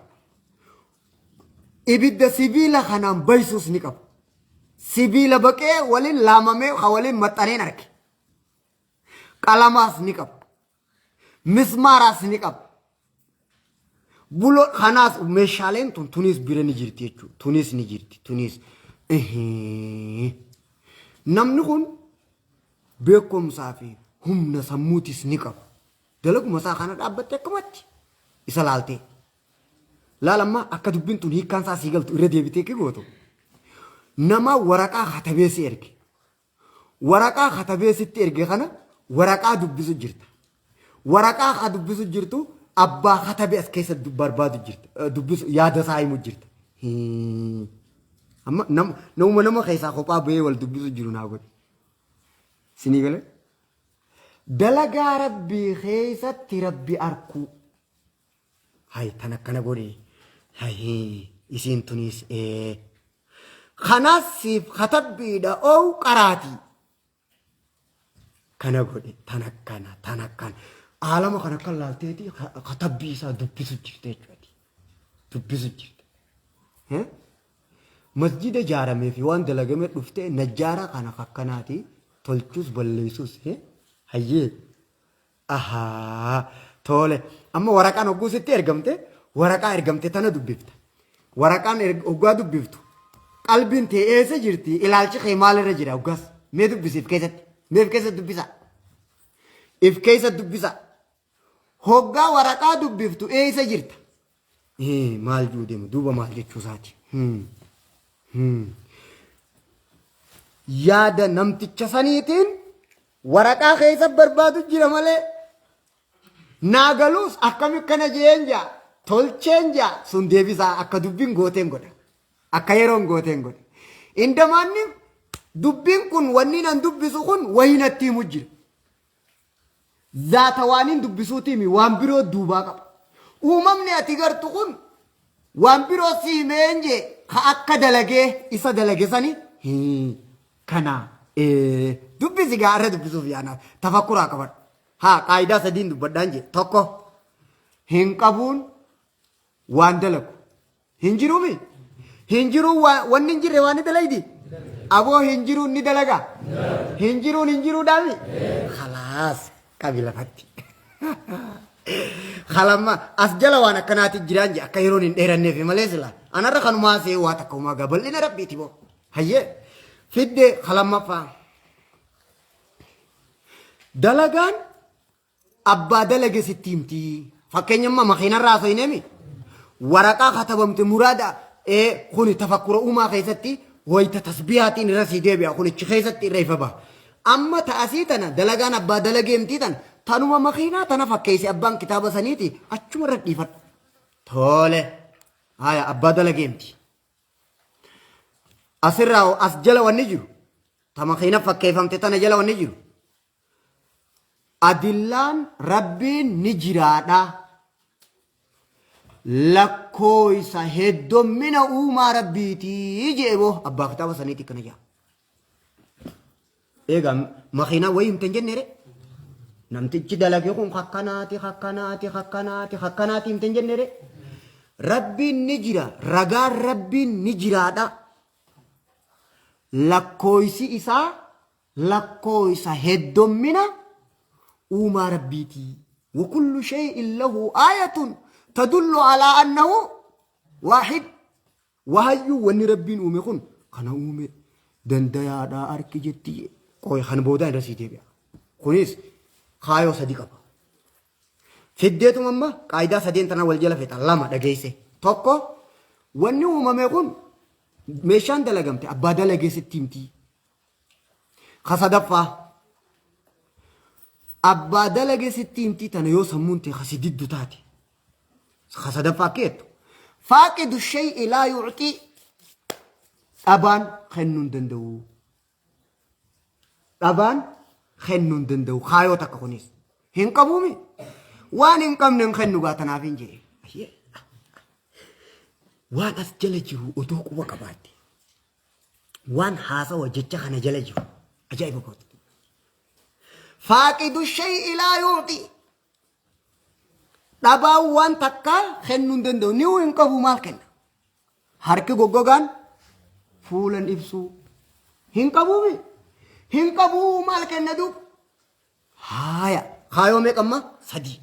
Ibidda sibiila kanaan baysuus ni qaba. Sibiila baqee waliin laamamee ka waliin maxxaneen arge. Qalamaas ni qaba. Mismaaraas ni qaba. Bulo kanaas meeshaaleen tun tunis bira ni jirti jechuudha. Tunis ni jirti. Tunis. Namni kun beekumsaa fi humna sammuutis ni qaba. Dalaguma isaa kana dhaabbatte akkamatti isa laaltee. Laal amma akka dubbiin tun hiikkaan isaa sii galtu irra deebitee ki gootu. Nama waraqaa katabee si erge. Waraqaa katabee sitti erge kana waraqaa dubbisu jirta. Waraqaa ka dubbisu jirtu abbaa katabe as keessa barbaadu jirta. Dubbisu yaada isaa himu jirta. Amma namuma nama keessaa kophaa bahee wal dubbisu jiru naa godhe. Sinii galee? Dalagaa rabbii keessatti rabbi arkuu. Hay tan akkana godhi. Hay isiin tunis ee. Kanaas siif katabbiidha oow qaraatii. Kana godhi tan akkana tan akkana. Aalama kana akka laalteeti katabbii isaa dubbisu jirte jechuudha. Dubbisu jirte. Masjida ijaaramee fi waan dalagame dhuftee najjaara kana akkanaati tolchus balleessus. Hayyee. Ahaa. Tole. Amma waraqaan hogguu sitti ergamte waraqaa ergamte tana dubbifta. Waraqaan hoggaa dubbiftu qalbiin tee eessa jirti, ilaalchi kee maalirra jira hoggaas? Mee dubbisi if keessatti. Mee if keessatti dubbisa. If keessa dubbisa. Hoggaa waraqaa dubbiftu eessa jirta? Maal juu deemu duuba maal jechuu isaati. Yaada namticha saniitiin waraqaa keessa barbaadu jira malee naa galuus akkami kana jeen jaa tolcheen jaa sun deebisaa akka dubbiin gooteen godha. Akka yeroon gooteen godha. Indamaanni dubbiin kun wanni nan dubbisu kun wayii natti himu jira. Zaata waaniin dubbisuutiimi waan biroo duubaa qaba. Uumamni ati gartu kun waan biroo si himeen jee ka akka dalagee isa dalage sani kana dubbisi gaa irra dubbisuuf yaanaaf tafakkuraa qabadhu. Haa qaayidaa sadiin dubbadhaan jee tokko hin qabuun waan dalagu hin jiruumi. Hin jiruu wanni hin jirre waan ni dalaydi. Aboo hin jiruun ni dalaga. Hin jiruun hin jiruudhaami. Khalaas qabi lafatti. Kalamma as jala waan akkanaati jiraan jee akka yeroon hin dheeranneef malee sila. Anarra kanumaa see waa takka umaa gaa bal'ina rabbiiti boo. Hayyee fidde kalammaffaa. Dalagaan Abbaa dalage sitti himti. Fakkeenya amma makiinarraa haasofneemi. Waraqaa katabamte muraada ee kuni tafakkura uumaa keessatti wayita tasbihaatiin irra sii deebi'a kunichi keessatti irra ifa baha. Amma ta'asii tana dalagaan abbaa dalageemtii tana tanuma makiinaa tana fakkeessi abbaan kitaaba saniiti achuma irra dhiifadhu. Tole. Haya abbaa dalageemti. Asirraa as jala wanni jiru ta makiina fakkeeffamte tana jala wanni jiru Adillaan Rabbiin ni jiraadha. Lakkooysa heddommina uumaa Rabbiiti je'e boo abbaa kitaaba saniiti akkana ja'a. Eegaa makiinaa wayii himte hin jennee ree? Namtichi dalage kun kakkanaati kakkanaati kakkanaati kakkanaati himte hin jennee ree? Rabbiin ni jira ragaan Rabbiin ni jiraadha. Lakkooysi isaa lakkooysa heddommina uumaa Rabbiiti. Wakullu shay'in lahu aayatun tadullu alaa annahu waahid. Wahayyuu wanni Rabbiin uume kun kana uume dandayaadhaa arki jetti. Qoy kan boodaan irra sii deebi'a. Kunis kaayoo sadi qaba. Fiddeetuma amma qaayidaa sadeen tana wal jala fexa lama dhageesse. Tokko wanni uumame kun meeshaan dalagamte abbaa dalagee sitti himti. Ka sadaffaa abbaa dalage sitti himtii tana yoo sammuun tee kasi diddu taate. Ka sadaffaa akka jettu faaqidu shay'i laa yu'xii dhabaan kennuu hin danda'u. Dhabaan kennuu hin danda'u kaayoo takka kunis. Hin qabuumi. Waan hin qabne hin kennu gaa tanaaf hin jee. Waan as jala jiru otoo quba qabaatte. Waan haasawa jecha kana jala jiru ajaa'iba kooti. Faaqidu shay'i laa yuuxi. Dhabaan waan takkaa kennuu hin danda'u. Ni'uu hin qabu maal kenna? Harki goggogaan fuulan ibsuu hin qabuumi. Hin qabuu maal kenna duuba? Haaya. Kaayoo meeqa amma? Sadii.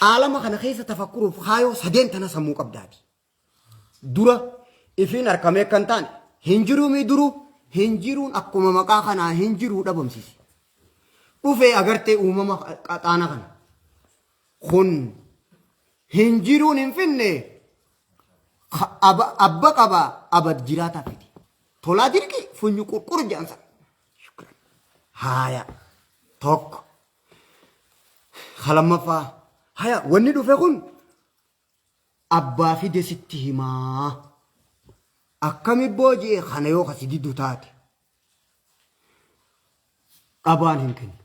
Aalama kana keessa tafakkuruuf kaayoo sadeen tana sammuu qabdaati. Dura ifiin arkamee kan taane hin jiruumii duruu hin jiruun akkuma maqaa kanaa hin jiruu dhabamsiisi. Dhufee agartee uumama qaxaana kana. Kun hin jiruun hin finne abba qaba abad jiraataa fiti. Tolaa dirqi funyu qurqur jedhan sana. Shukran. Haaya tokko. Ka lammaffaa haya wanni dhufe kun Abbaa fide sitti himaa. Akkami booji'e kana yoo kasi diddu taate. Dhabaan hin kennu.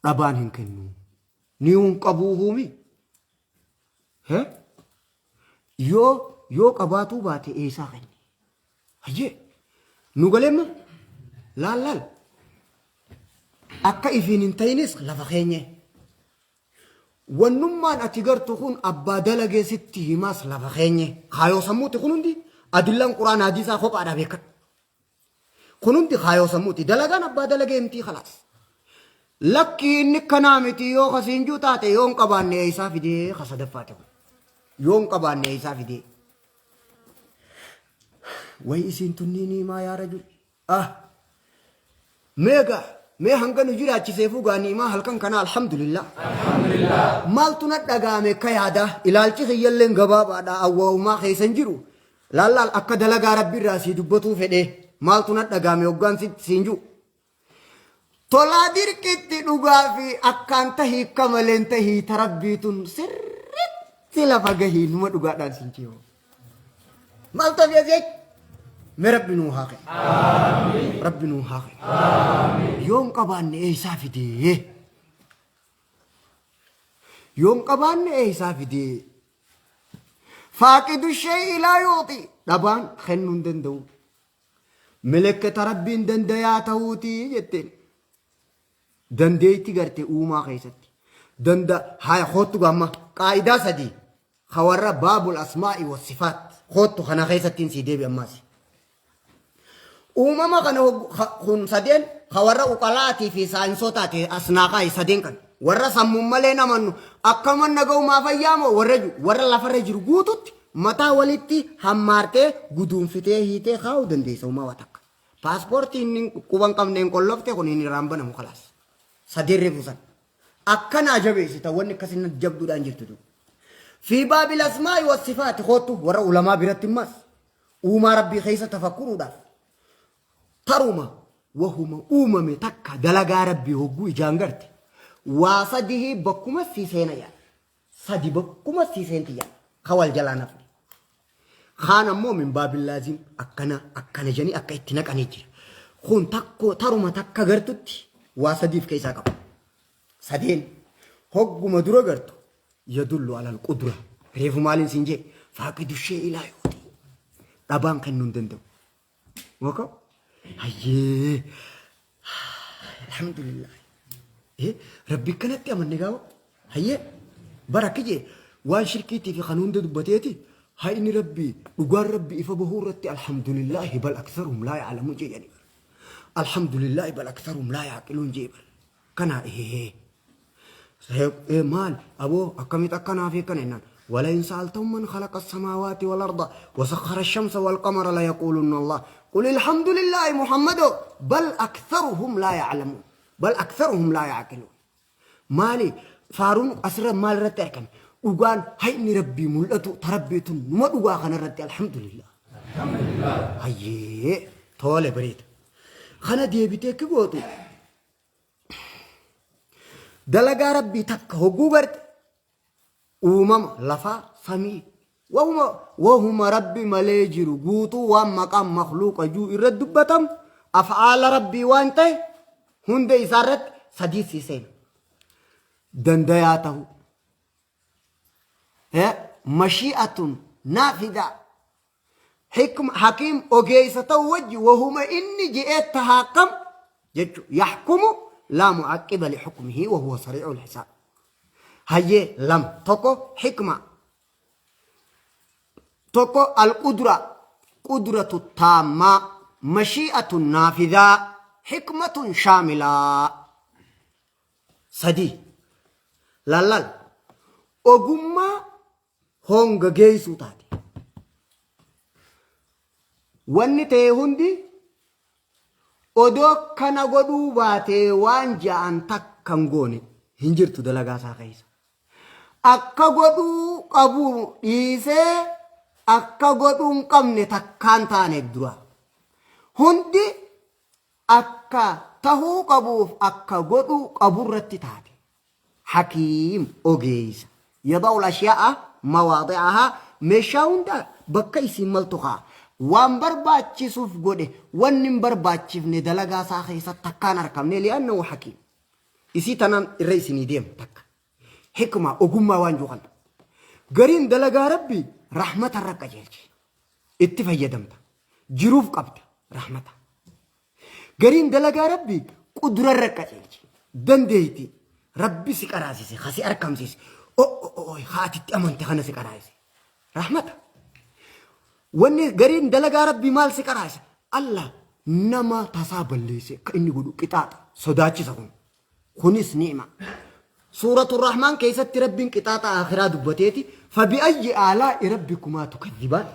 Dhabaan hin kennu. Ni hin qabuu huumi. Yoo yoo qabaatuu baate eessaa kenne? Hayyee nu galeemma laal laal. Akka ifiin hin ta'inis lafa keenye. Wannummaan ati gartu kun abbaa dalagee sitti himaas lafa keenye. Kaayoo sammuuti kun hundi adillaan quraan hadiisaa kophaadhaa beekadhu. Kun hundi kaayoo sammuuti. Dalagaan abbaa dalagee himtii kalaas. Lakkii inni kanaa miti yoo kasiin juu taate yoo hin qabaanne eessaa fidee ka sadaffaati kun. Yoo hin qabaanne eessaa fidee. Way isiin tunnii niimaa yaa rajul. Ah. Meegaa mee hanga nu jiraachiseefuu gaa niimaa halkan kanaa alhamdulillah. Maaltu na dhaga'ame akka yaadaa ilaalchi kiyyalleen gabaabaadha awwaalumaa keessa hin jiru. Laallaal akka dalagaa rabbi irraa sii dubbatuu fedhee maaltu na dhaga'ame hoggaan siin jiru. Tolaa dirqitti dhugaa fi akkaan tahii akka maleen tahii tarabbii tun sirriitti lafa gahii numa dhugaadhaan siin jiru. Maaltu hafe asii achi? Mee rabbi nuu haa kennu. Rabbi nuu haa kennu. Yoo hin qabaanne eessaa fidee? Yoo hin qabaanne eessaa fidee? Faaqidu shay'i laa yuuxi. Dhabaan kennuu hin danda'u. Milikkita rabbiin dandayaa ta'uuti jetteen. Dandeetti garte uumaa keessatti. Danda haya koottu gaamma qaa'idaa sadii ka warra baabul asmaa'i wa sifaat koottu kana keessattiin sii deebi ammaas. Uumama kana kun sadeen ka warra uqalaatii fi saayinsotaati asnaaqaayi sadeen kan warra sammuun malee namannu akkama nagaumaa fayyaamoo warra jiru warra lafarra jiru guututti mataa walitti hammaartee guduunfitee hiitee kaa'uu dandeessa uumaa waa takka. Paaspoortii inni quba hin qabne hin qollofte kun hin irraan banamu kalaas. Sadeen reefu san. Akkanaa jabeessita wanni akkasii jabduudhaan jirtu tu. Fi baabil asmaa'i wa sifaati koottu warra ulamaa biratti immas uumaa rabbii keessa tafakkuruudhaaf taruma wahuma uumame takka dalagaa rabbii hogguu ijaan garte waa sadihii bakkuma sii seena yaa sadi bakkuma sii seenti yaa ka wal jalaa nafne. Kaan ammoo min baabil laazim akkana akkana jedhanii akka itti naqanii jira. Kun takko taruma takka gartutti waa sadiif keessaa qaba. Sadeen hogguma dura gartu yadullu alal qudra. Reefu maaliin siin jee faaqidu shee ilaa yooti. Dhabaan kennuu hin danda'u. Waka hayyee alhamdulillah. Rabbi kanatti amanne gaafa hayyee bara akka jee waan shirkiitii fi kan hunda dubbateeti hayni rabbi dhugaan rabbi ifa bahuu irratti alhamdulillahi bal aktharuhum laa ya'lamuun jee jedhani. Alhamdulillahi bal aktharuhum laa ya'qiluun jee bar. Kana ee maal aboo akkamitti akkanaa fi akkana jennaan. ولئن سألتهم من خلق السماوات والأرض وسخر الشمس والقمر ليقولن الله قل الحمد لله محمد بل أكثرهم لا يعلمون بل أكثرهم لا يعقلون مالي فارون أسر مال رت أركم dhugaan hayni rabbii mul'atu tarabbiitun numa dhugaa kanarratti alhamdulillah. Hayyee tole bareeda. Kana deebitee ki gootu dalagaa rabbii takka hogguu garte uumama lafaa samii wahuma wahuma rabbi malee jiru guutuu waan maqaan makluuqa juu irra dubbatamu af'aala rabbii waan ta'e hunda isaa irratti sadii sii seena. Dandayaa ta'uu. Mashii'atun naafidaa. Hikma hakiim ogeessa ta'u wajji wahuma inni je'ee tahaakam jechu yaxkumu laa mu'aqqiba lixukmihi wahuwa sarii'ul hisaab. Hayyee lama tokko hikma tokko alqudra qudratu taammaa mashii'atun naafidaa hikmatun shaamilaa sadii lallal ogummaa honga geessuu taate. Wanni ta'e hundi odoo kana godhuu baatee waan ja'an takka hin goone hin jirtu dalagaa isaa keessa. Akka godhuu qabu dhiisee akka godhuu hin qabne takkaan taane dura. Hundi akka tahuu qabuuf akka godhuu qabu irratti taate. Hakiim ogeessa. Yada'ul ashiyaa'a mawaadi'ahaa meeshaa hunda bakka isiin maltu kaa'a. Waan barbaachisuuf godhe wanni hin barbaachifne dalagaa isaa keessatti takkaan arkamne li'annahu hakiim. Isii tanaan irra isinii deema takka. Hikmaa ogummaa waan jiru kana. Gariin dalagaa rabbii rahmata irra qajeelche. Itti fayyadamta. Jiruuf qabda rahmata. Gariin dalagaa rabbii qudura irra qajeelche. Dandeeyti Rabbi si qaraasise ka si arkamsiise o'o'o'oy ka ati itti amante kana si qaraasise. Rahmata. Wanni gariin dalagaa Rabbii maal si qaraasise? Allah nama tasaa balleesse akka inni godhu qixaaxa sodaachisa kun. Kunis ni'ima. Suuratu Rahmaan keessatti Rabbiin qixaaxa akhiraa dubbateeti fabi'ayyi aalaa'i rabbikumaa tukadhibaan.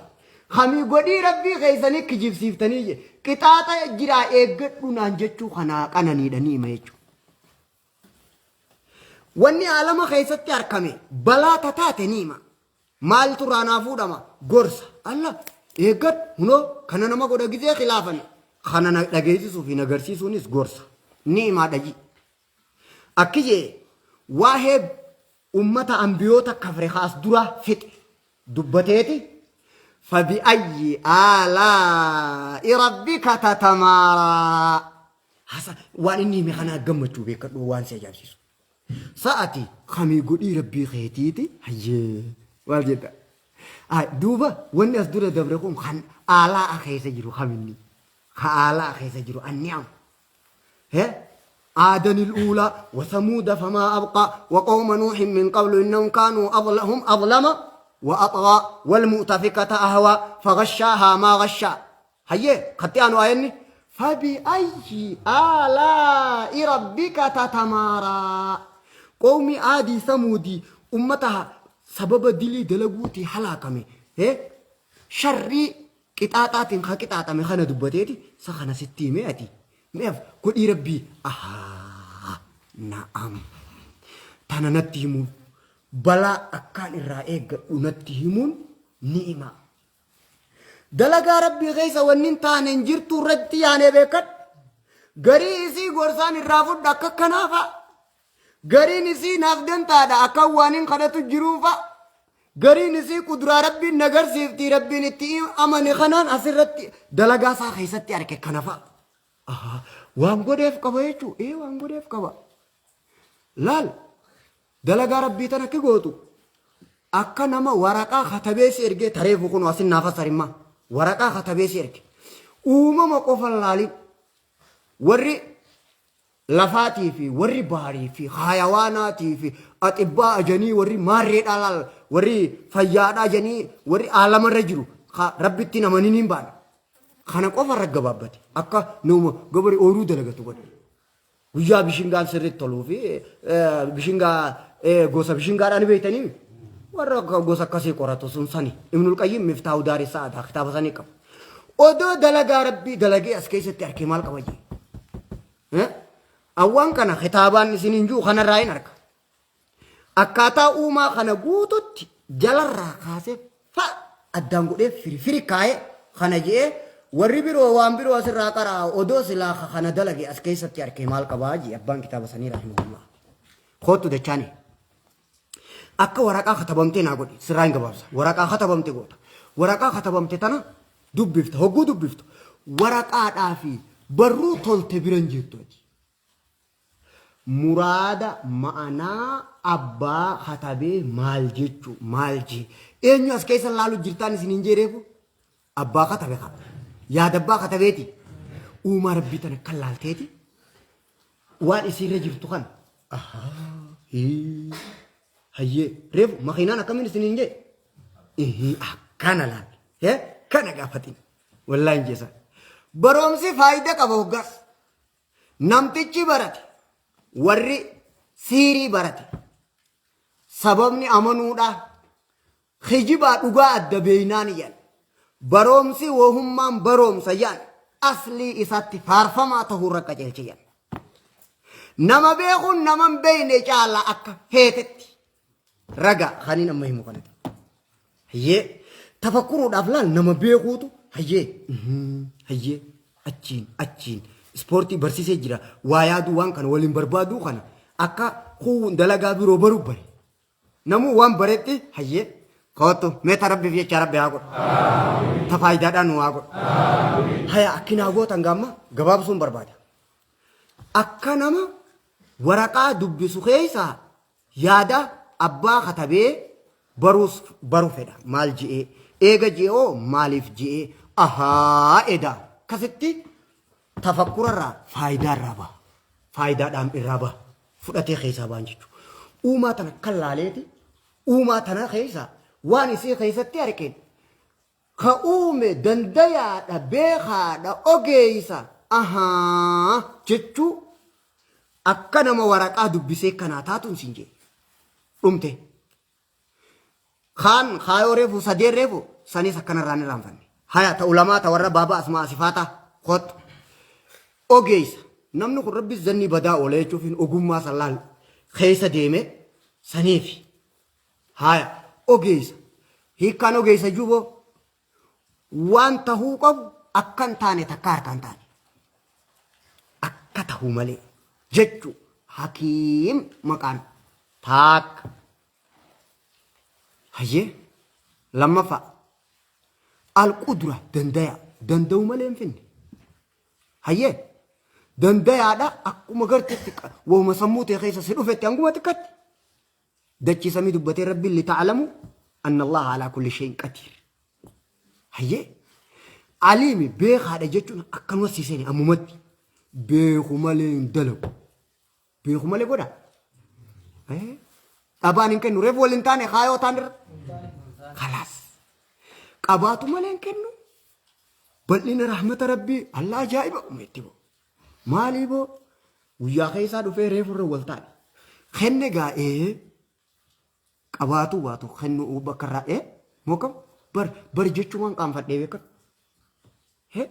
Kamii godhii Rabbii keessanii kijibsiiftanii je. Qixaaxa jiraa eeggadhu naan jechuu kanaa qananiidha ni'ima jechuudha. Wanni aalama keessatti argame balaa tataate ni'ima. Maaltu irraa naa fuudhama? Gorsa. Allah eeggadhu hunoo kana nama godha gizee khilaafame. Kana na dhageessisuu fi na agarsiisuunis gorsa. Ni'imaadha ji. Akki jee waa'ee ummata ambiyoota kafre kaas dura fixe dubbateeti fabi'ayyi aalaa'i rabbika tatamaaraa. Hasa waan inni hime kanaa gammachuu beekadhu waan si ajaa'ibsiisu. Sa'ati kamii godhii rabbii keetiiti hayyee maal jedha. Duuba wanni as dura dabre kun kan aalaa keessa jiru kaminni. Ka aalaa keessa jiru anni'am. عادا الأولى وثمود فما أبقى وقوم نوح من قبل إنهم كانوا هم أظلم وأطغى والمؤتفكة أهوى فغشاها ما غشا. هيا خطي أنو آيني فبأي آلاء ربك تتمارى. قوم عادي ثمودي أمتها سبب دلي دلقوتي حلاكمي شري قطاطات خا قطاطة خنا دبتيتي سخنا ستي مئتي مئف قل ربي أها نعم تانا نتيمون بلا أكان الرائق نتيمون نعمة دلقا ربي غيث ونين تانين جرتو ردي يعني بكت غري إسي غرسان الرافض دكا كنافا غري نسي نافدن تادا أكا وانين خدتو جروفا غري نسي قدرة ربي نغر سيفتي ربي نتي أمن خنان أسرتي دلقا سا خيستي أركي كنافا أها وان غديف قبا يچو إيه وان غديف قبا لال دلقا ربي تنكي غوتو أكا نما ورقا خطبيس إرجي تريفو كن واسن نافس رما ورقا خطبيس إرجي أوما مقف اللالي وري لفاتي في وري باري في حيواناتي في أطباء جني وري ماري دلال وري فيادا جني وري عالم الرجل ربي تنا منين بان خنا قف الرجبابتي أكا نوم قبري أورو دلقتو قد ويا بشينغان سرت طلو في بشينغا gosa bishingaadhaan beektanii warra gosa akkasii qoratu sun sani Ibnul Qayyim Miftaahu Daari Sa'aadaa kitaaba sanii qaba. Odoo dalagaa rabbii dalagee as keessatti arkee maal qaba jee? Awwaan kana kitaabaan isin hin jiru kanarraa hin arga. Akkaataa uumaa kana guututti jalarraa kaasee fa addaan godhee firifiri kaa'ee kana jee warri biroo waan biroo asirraa qaraa odoo silaa kana dalagee as keessatti arkee maal qabaa jee abbaan kitaaba sanii rahimahullah. Kootu dachaani. Akka waraqaa katabamtee naa godhi sirraa hin gabaabsa. Waraqaa katabamte goota. Waraqaa katabamte tana dubbifta. Hogguu dubbiftu. Waraqaadhaa fi barruu tolte bira hin jirtu ati. Muraada ma'anaa abbaa katabee maal jechuu maal jee. Eenyu as keessa laalu jirtaan isin hin jeereefu? Abbaa katabe qaba. Yaada abbaa katabeeti. Uumaa rabbii tana kan laalteeti. Waan isiirra jirtu kan. Ahaa. Hayyee. Reefu makiinaan akkamiin isin hin jee? Akkana laal. Kana gaafatin. Wallaahi hin jeesa. Barumsi faayidaa qaba hoggaas. Namtichi barate warri siirii barate sababni amanuudha kijibaa dhugaa adda beeynaan jedhan. Barumsi wahummaan barumsa jedhan aslii isaatti faarfamaa ta'uu irra qajeelche jedhan. Nama beekuun nama hin beekne caala akka feetetti raga kaniin amma himu kanatti. Hayyee tafakkuruudhaaf laal nama beekuutu hayyee hayyee achiin achiin ispoortii barsiisee jira waa yaaduu waan kana waliin barbaaduu kana akka kuun dalagaa biroo baruu bare. Namuu waan baretti hayyee kootu meeta rabbiif jecha rabbi haa godhu. Ta faayidaadhaan nu haa godhu. Haya akkinaa gootan gaamma gabaabsuun barbaada. Akka nama waraqaa dubbisu keessaa yaada abbaa katabee baruus baru fedha. Maal je'ee? Eega je'oo maaliif je'ee? Ahaa edaa. Akkasitti tafakkurarraa faayidaa irraa baha. Faayidaadhaan irraa baha. Fudhatee keessaa ba'an jechuudha. Uumaa tana kan laaleeti uumaa tana keessa waan isii keessatti argeen ka uume dandayaadha, beekaadha, ogeessa ahaa jechuu akka nama waraqaa dubbisee kanaa taatuun siin jee dhumte. Kaan kaayoo reefu sadeen reefu sanis akkanarraa hin irraanfanne. Haya ta ulamaa ta warra baaba asmaa sifaataa kottu. Ogeessa namni kun rabbi zanni badaa oola jechuuf ogummaa san laal keessa deeme saniifi. Haya ogeessa hiikkaan ogeessa juboo waan tahuu qabu akka hin taane takka harka hin taane. Akka tahuu malee jechuu hakiim maqaan taakka. Hayyee lammaffaa alqudra dandaya danda'u malee hin finne. Hayyee dandayaadha akkuma gartetti wahuma sammuu tee keessa si dhufetti hanguma xiqqatti. Dachii samii dubbatee rabbiin lita'alamu anna Allaha alaa kulli shay'in qadiir. Hayyee aliimi beekaadha jechuun akkanuma sii seene ammumatti beeku malee hin dalagu. Beeku malee godha. Dhabaan hin kennu. Reefu wal hin taane kaayoo taan irra. Kalaas. Qabaatu malee hin kennu. Bal'ina rahmata rabbii Allah ajaa'iba umetti boo. Maalii boo guyyaa keessaa dhufee reefu irra wal taane. Kenne gaa ee qabaatu baatu kennu bakka irraa ee moo kam bar bar jechumaan qaanfadhee beekan. He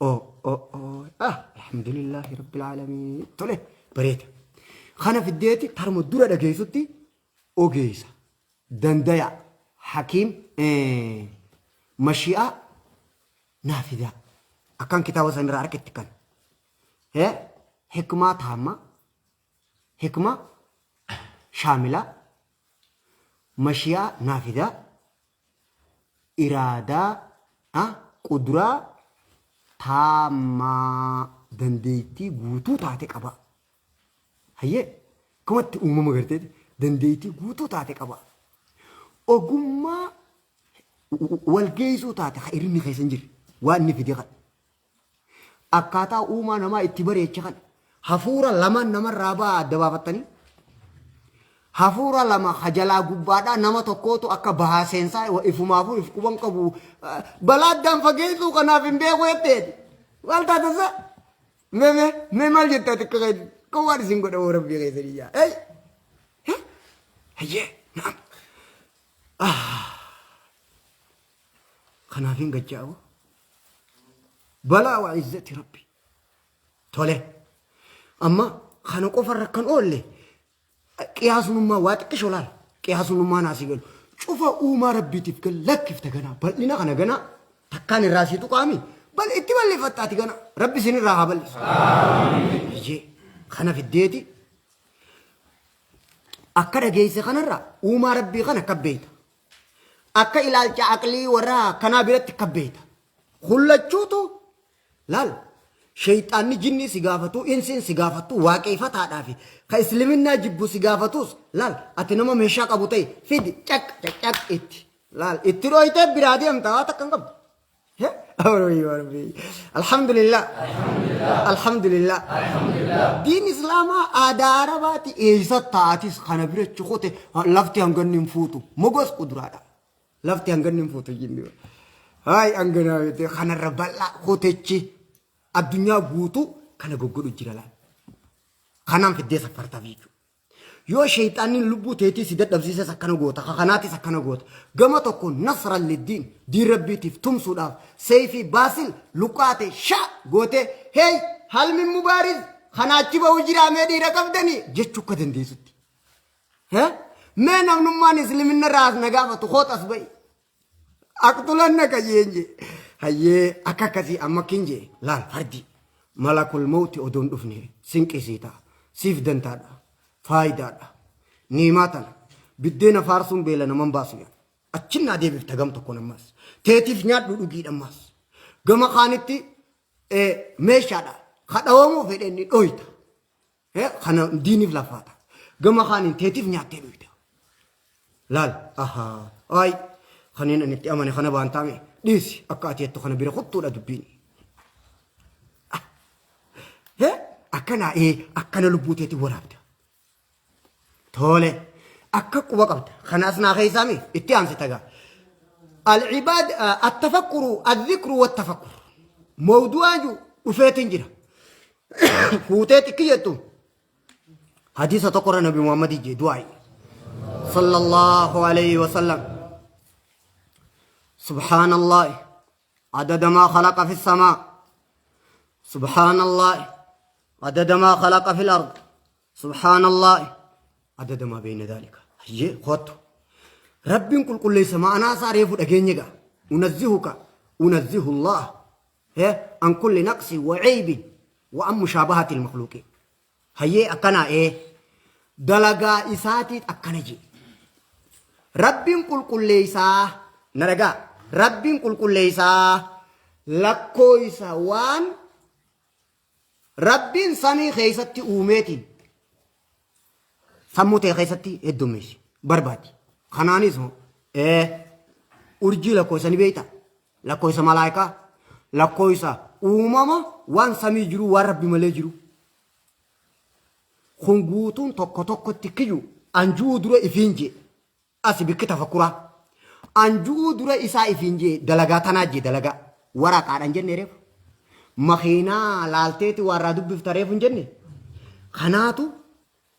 Oh, oh, oh. Ah, alhamdulillahi rabbil aalamiin. Tole, bareeda. Kana fiddeeti tarma dura dhageessutti ogeessa, dandaya, hakiim, mashi'aa naa fidaa. Akkan kitaaba sanirraa argetti kan. Hikmaa taamma, hikmaa shaamilaa, mashi'aa naa fidaa. Iraadaa, qudraa taammaa dandeettii guutuu taate qaba. Hayyee akkumatti uumama garteeti dandeettii guutuu taate qaba. Ogummaa walgeessuu taate ha irrinni keessa hin jirre waan inni fide kana. Akkaataa uumaa namaa itti bareeche kana hafuura lamaan namarraa ba'a adda baafattanii hafuura lama hajalaa gubbaadhaa nama tokkootu akka bahaa seensaa ifumaafuu if quban qabu balaa addaan fageessuu kanaaf hin beeku jetteeti. Maal taatasa? Mee mee mee maal jettaa xiqqa keetti? Kan waan isin godha hoo rabbii keessanii yaa. Hey! Hayyee! Naam! Kanaaf hin gajjaa'u. Balaa waa izzati rabbi. Tole. Amma kana qofarra kan oolle qiyaasnummaa waa xiqqisho laal. Qiyaasnummaa naasii galu. Cufa uumaa rabbiitiif gal lakkifta ganaa. Bal'ina kana ganaa takkaan irraa sii tuqaami. Bal itti bal'ifattaati ganaa. Rabbi isin irraa haa bal'isu. Iyyee kana fiddeeti. Akka dhageesse kanarraa uumaa rabbii kana akka beekta. Akka ilaalcha aqlii warra kanaa biratti akka beekta. Hullachuutu laal sheeyxaanni jinnii si gaafatu insiin si gaafattu waaqeeffataadhaa fi ka isliminnaa jibbu si gaafatus laal ati nama meeshaa qabu ta'e fidi caq caq caq itti laal itti dhooytee biraa deemta waa takka hin qabdu. Alhamdulillah. Alhamdulillah. Diin Islaamaa aadaa Arabaati eessa taatis kana bira cukute lafti hanganni hin fuutu. Mogos kuduraadha. Lafti hanganni hin fuutu jinni. Haay hanganaa miti kanarra bal'aa kutechi addunyaa guutuu kana goggodhu jira laal. Kanaan fiddee safartaaf jechuudha. Yoo sheyxaanni lubbuu teetii si dadhabsiises akkana goota, ka kanaatis akkana goota. Gama tokko nasran liddiin, diin rabbiitiif tumsuudhaaf seeyfii baasil luqqaate sha gootee hey hal min mubaariz kanaa achi bahu jiraa mee dhiira qabdanii jechuu akka dandeessutti. He? Mee namnummaan isliminna irraa as na gaafatu koot as ba'i. Aqtulannaka jeen jee. Hayyee akka akkasii amma akkin jee laal fardi malakul mawti odoon dhufne sinqii sii ta'a. Siif dantaadha. Faayidaadha. Niimaa tana. Biddeena faarsuun beela naman baasu yaa. Achin naa deebifta gam tokkoon ammas. Teetiif nyaadhu dhugiidha ammas. Gama kaanitti meeshaadha. Kadhawamuu fedhe inni dhoyta. Kana diiniif lafaata. Gama kaaniin teetiif nyaattee dhuyda. Laal ahaa ay kanneen ani itti amane kana baantaame dhiisi akka ati jettu kana bira kuttuudha dubbiin. Akkana akkana lubbuu teetii waraabda. Tole. Akka quba qabda. Kana asnaa keessaami itti aansita gaa. Al-ibaad at-tafakkuru adh-dhikru wat-tafakkur. Mawdu'aan jiru dhufeetiin jira. Fuutee xiqqi jettu. Hadiisa tokkorra Nabi Muhammad jee du'aayi. Sallallahu alayhi wa sallam. Subhaanallah. Adada maa khalaqa fi samaa. Subhaanallah. Adada maa khalaqa fil ard. Subhaanallah. Adada maa beeyna daalika. Hayyee kottu. Rabbiin qulqulleessa ma'anaa isaa reefu dhageenye gaa. Unazzihuka unazzihu Allah. An kulli naqsi wa ceybin wa an mushaabahati al-makhluuqiin. Hayyee akkanaa ee. Dalagaa isaatiit akkana jee. Rabbiin qulqulleessaa na dhagaa. Rabbiin qulqulleessaa lakkooysa waan Rabbiin samii keessatti uumeetiin sammuu ta'e keessatti heddummeessi barbaadi. Kanaanis hoo ee urjii lakkoofsa ni beekta. Lakkoofsa malaayikaa lakkoofsa uumama waan samii jiru waan rabbi malee jiru. Kun guutuun tokko tokkotti kiyyu anjuu dura ifiin jee. Asi bikki tafakkuraa. An ju'uu dura isaa ifiin jee dalagaa tanaa jee dalagaa. Waraqaadhaan jenne reefu. Makiinaa laalteeti waa irraa dubbifta reefu hin jenne. Kanaatu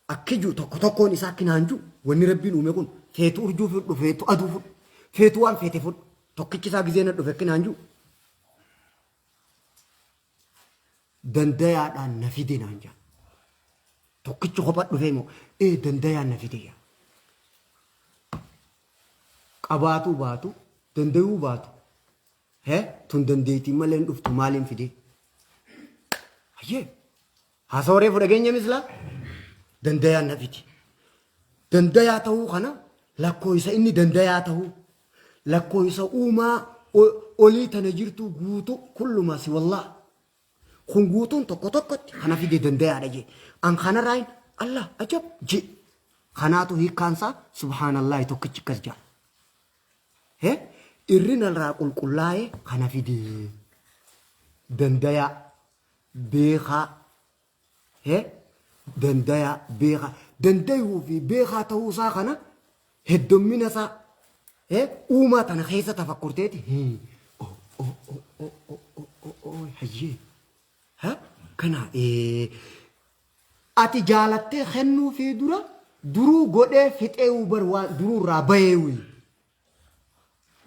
akki jiru tokko tokkoon isaa akki naan jiru wanni rabbiin uume kun feetu urjuu fudhu feetu aduu fudhu feetu waan feete fudhu tokkichi isaa gizee na dhufe akki naan jiru dandayaadhaan na fide naan jaa. Tokkichi kopha dhufee moo ee dandayaan na fide yaa. Qabaatuu baatu dandayuu baatu he tun dandeettii malee hin dhuftu maaliin fide. Hayyee haasawa reefu dhageenya mislaa dandayaan na fide. Dandayaa ta'uu kana lakkooysa inni dandayaa ta'uu lakkooysa uumaa olii tana jirtu guutuu kullumaa si wallaa. Kun guutuun tokko tokkotti kana fide dandayaadha jee. An kanarraayin Allah ajab jee. Kanaatu hiikkaansaa subhaanallahi tokkichi akkas jaa. He irrina irraa qulqullaa'ee kana fide dandayaa beekaa he dandayaa beekaa dandayuu fi beekaa ta'uu isaa kana heddommina isaa he uumaa tana keessa tafakkurteeti he o o o o o o o o hayyee ha kana ee ati jaalattee kennuu fi dura duruu godhee fixeewuu bar waan duruu irraa bayeewii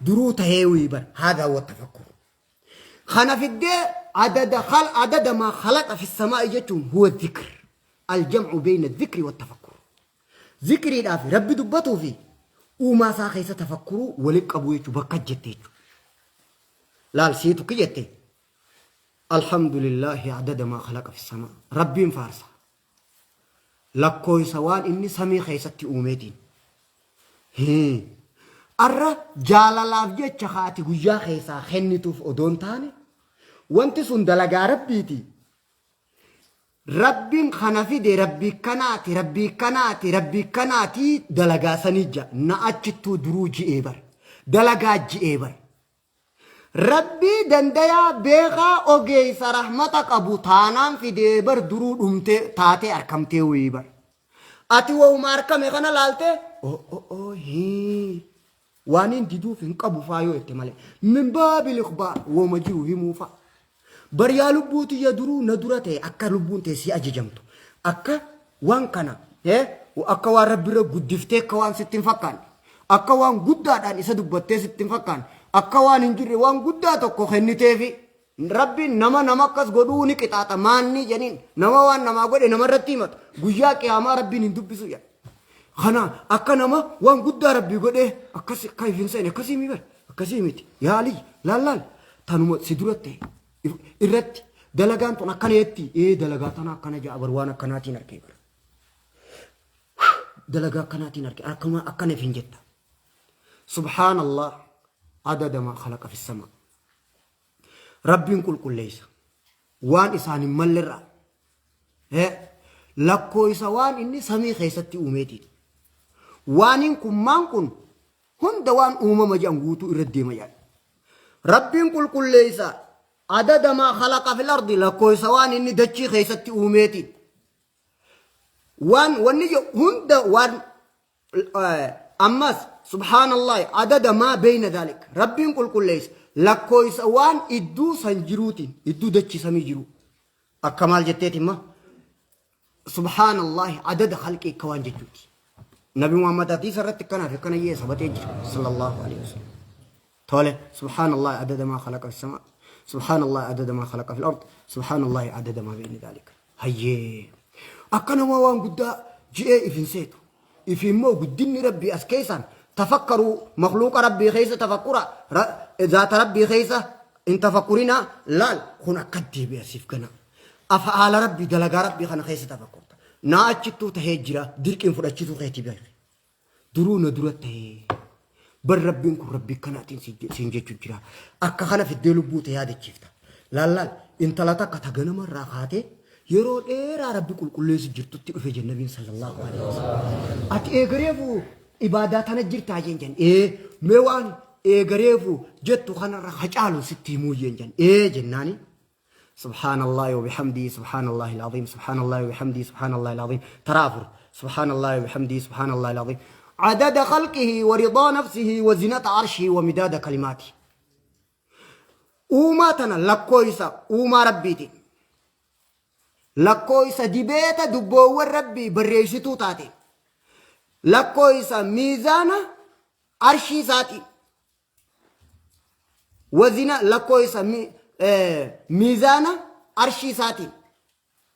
duruu taheewii bar haadaa wa tafakkur Kana fiddee adada khal adada maa khalaqa fi samaa'i jechuun huwa dhikr. Aljam'u beeyna dhikri wa tafakkur. Zikriidhaa fi rabbi dubbatuu fi uumaa isaa keessa tafakkuruu walitti qabuu jechuu bakka jette jechuudha. Laal siitu ki jette alhamdulillaahi adada maa khalaqa fi samaa. Rabbiin faarsa. Lakkooysa waan inni samii keessatti uumeetiin. Hii. Arra jaalalaaf jecha ka ati guyyaa keessaa kennituuf odoo hin taane wanti sun dalagaa rabbiiti. Rabbiin kana fide rabbii kanaati rabbii kanaati rabbii kanaati dalagaa sanii ja na achittuu duruu ji'ee bar dalagaa ji'ee bar. Rabbii dandayaa beekaa ogeeysa rahmata qabu taanaan fidee bar duruu dhumtee taatee arkamtee wayii bar. Ati wahuma arkame kana laaltee o o o hii waaniin diduuf hin qabu faa yoo jette malee min baabil ikhbaar wahuma jiru himuu faa. Bar yaa lubbuu tiyya duruu na dura ta'e akka lubbuun tee si ajajamtu akka waan kana akka waan rabbirra guddiftee akka waan sitti hin fakkaanne akka waan guddaadhaan isa dubbattee sitti hin fakkaanne akka waan hin jirre waan guddaa tokko kenniteefi rabbiin nama nama akkas godhuu ni qixaaxa maanni jedhiin nama waan namaa godhe namarratti himata guyyaa qiyaamaa rabbiin hin dubbisu jedha. Kana akka nama waan guddaa rabbii godhee akkas akka hin seene akkasii mi bara akkasii miti yaalii laal laal tanuma si duratti irratti dalagaan tun akkana jetti ee dalagaa tana akkana ja'a bar waan akkanaatiin arkee bara dalagaa akkanaatiin arke akkuma akkana ifin jetta subhaanallah adada maa khalaqa fi samaa rabbiin qulqulleessa waan isaan hin mallerraa Lakkooysa waan inni samii keessatti uumeetiiti. Waaniin kun maan kun hunda waan uumama jedhan guutuu irra deema jedhan. Rabbiin qulqulleessa adada maa khalaqa fil ardi lakkooysa waan inni dachii keessatti uumeetiin. Waan wanni jedhu hunda waan ammas subhaanallahi adada maa beeyna daalik rabbiin qulqulleessa lakkooysa waan idduu san jiruutiin idduu dachii samii jiru akka maal jetteeti imma subhaanallahi adada khalqii akka waan jechuuti. Nabi Muhammad hadiisa irratti akkanaaf akkana yee sabatee jira sallallahu alaihi wasallam. Tole subhaanallahi adada maa khalaqa fi samaa subhaanallahi adada maa khalaqa fil ard subhaanallahi adada maa beeyna daalik. Hayyee akka namaa waan guddaa ji'ee if hin seetu. Ifi immoo guddinni Rabbii as keessaan tafakkaruu makluuqa Rabbii keessa tafakkura zaata Rabbii keessa hin tafakkurinaa laal kun akka deebi'a siif gana. Afaala Rabbii dalagaa Rabbii kana keessa tafakkurta. Naa achittuu tahee jira dirqiin fudhachiisuu keetii beeki. Duruu na dura tahee. Bar Rabbiin kun Rabbii akkanaatiin siin jechuu jira. Akka kana fiddee lubbuu tee yaadachiifta. Laal laal intala takka ta ganama irraa kaatee yeroo dheeraa Rabbi qulqulleessu jirtutti dhufe jenna Nabiin sallallahu alaihi wasallam. Ati eegareefu ibaadaa tana jirtaa jeen jen. Ee mee waan eegareefu jettu kanarra hacaalu sitti himuu jeen jen. Ee jennaani. سبحان الله وبحمده سبحان الله العظيم سبحان الله وبحمده سبحان الله العظيم ترافر سبحان الله وبحمده سبحان الله العظيم عدد خلقه ورضا نفسه وزنة عرشه ومداد كلماته uumaa tana lakkooysa uumaa rabbiiti lakkooysa dibeeta dubboowwan rabbii barreessituu taate lakkooysa miizaana arshii isaatiin Wazina lakkooysa miizaana arshii isaatiin.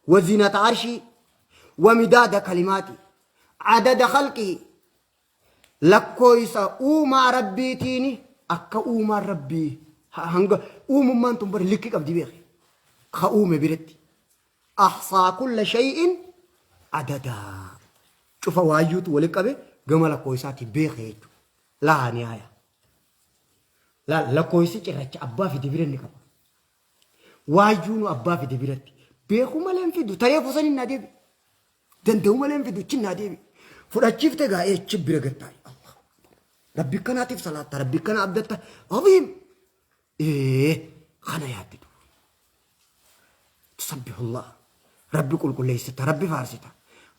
Wazinata arshii. Wamidaada kalimaati. Adada khalqihi. Lakkooysa uumaa rabbiitiin akka uumaan rabbii hanga uumummaan tun bari likki qabdi beeki. Ka uume biratti. Ahsaa kulla shay'in adadaa. Cufa waayyuutu wali qabe gama lakkooysaatiin beeke jechuudha. Laa nihaaya. Laal lakkooysi cirracha abbaa fide bira inni qaba. Waayyuu nu abbaa fide biratti. Beeku malee hin fidu. Taree fusan hin deebi. Danda'u malee hin fidu. Chin naa deebi. Fudhachiifte gaa eechi bira gattaa'e. Allah. Rabbi kanaatiif salaatta. Rabbi kana abdatta. Aziim. Ee kana yaaddidu. Tusabbihullah. Rabbi qulqulleessita, Rabbi faarsita.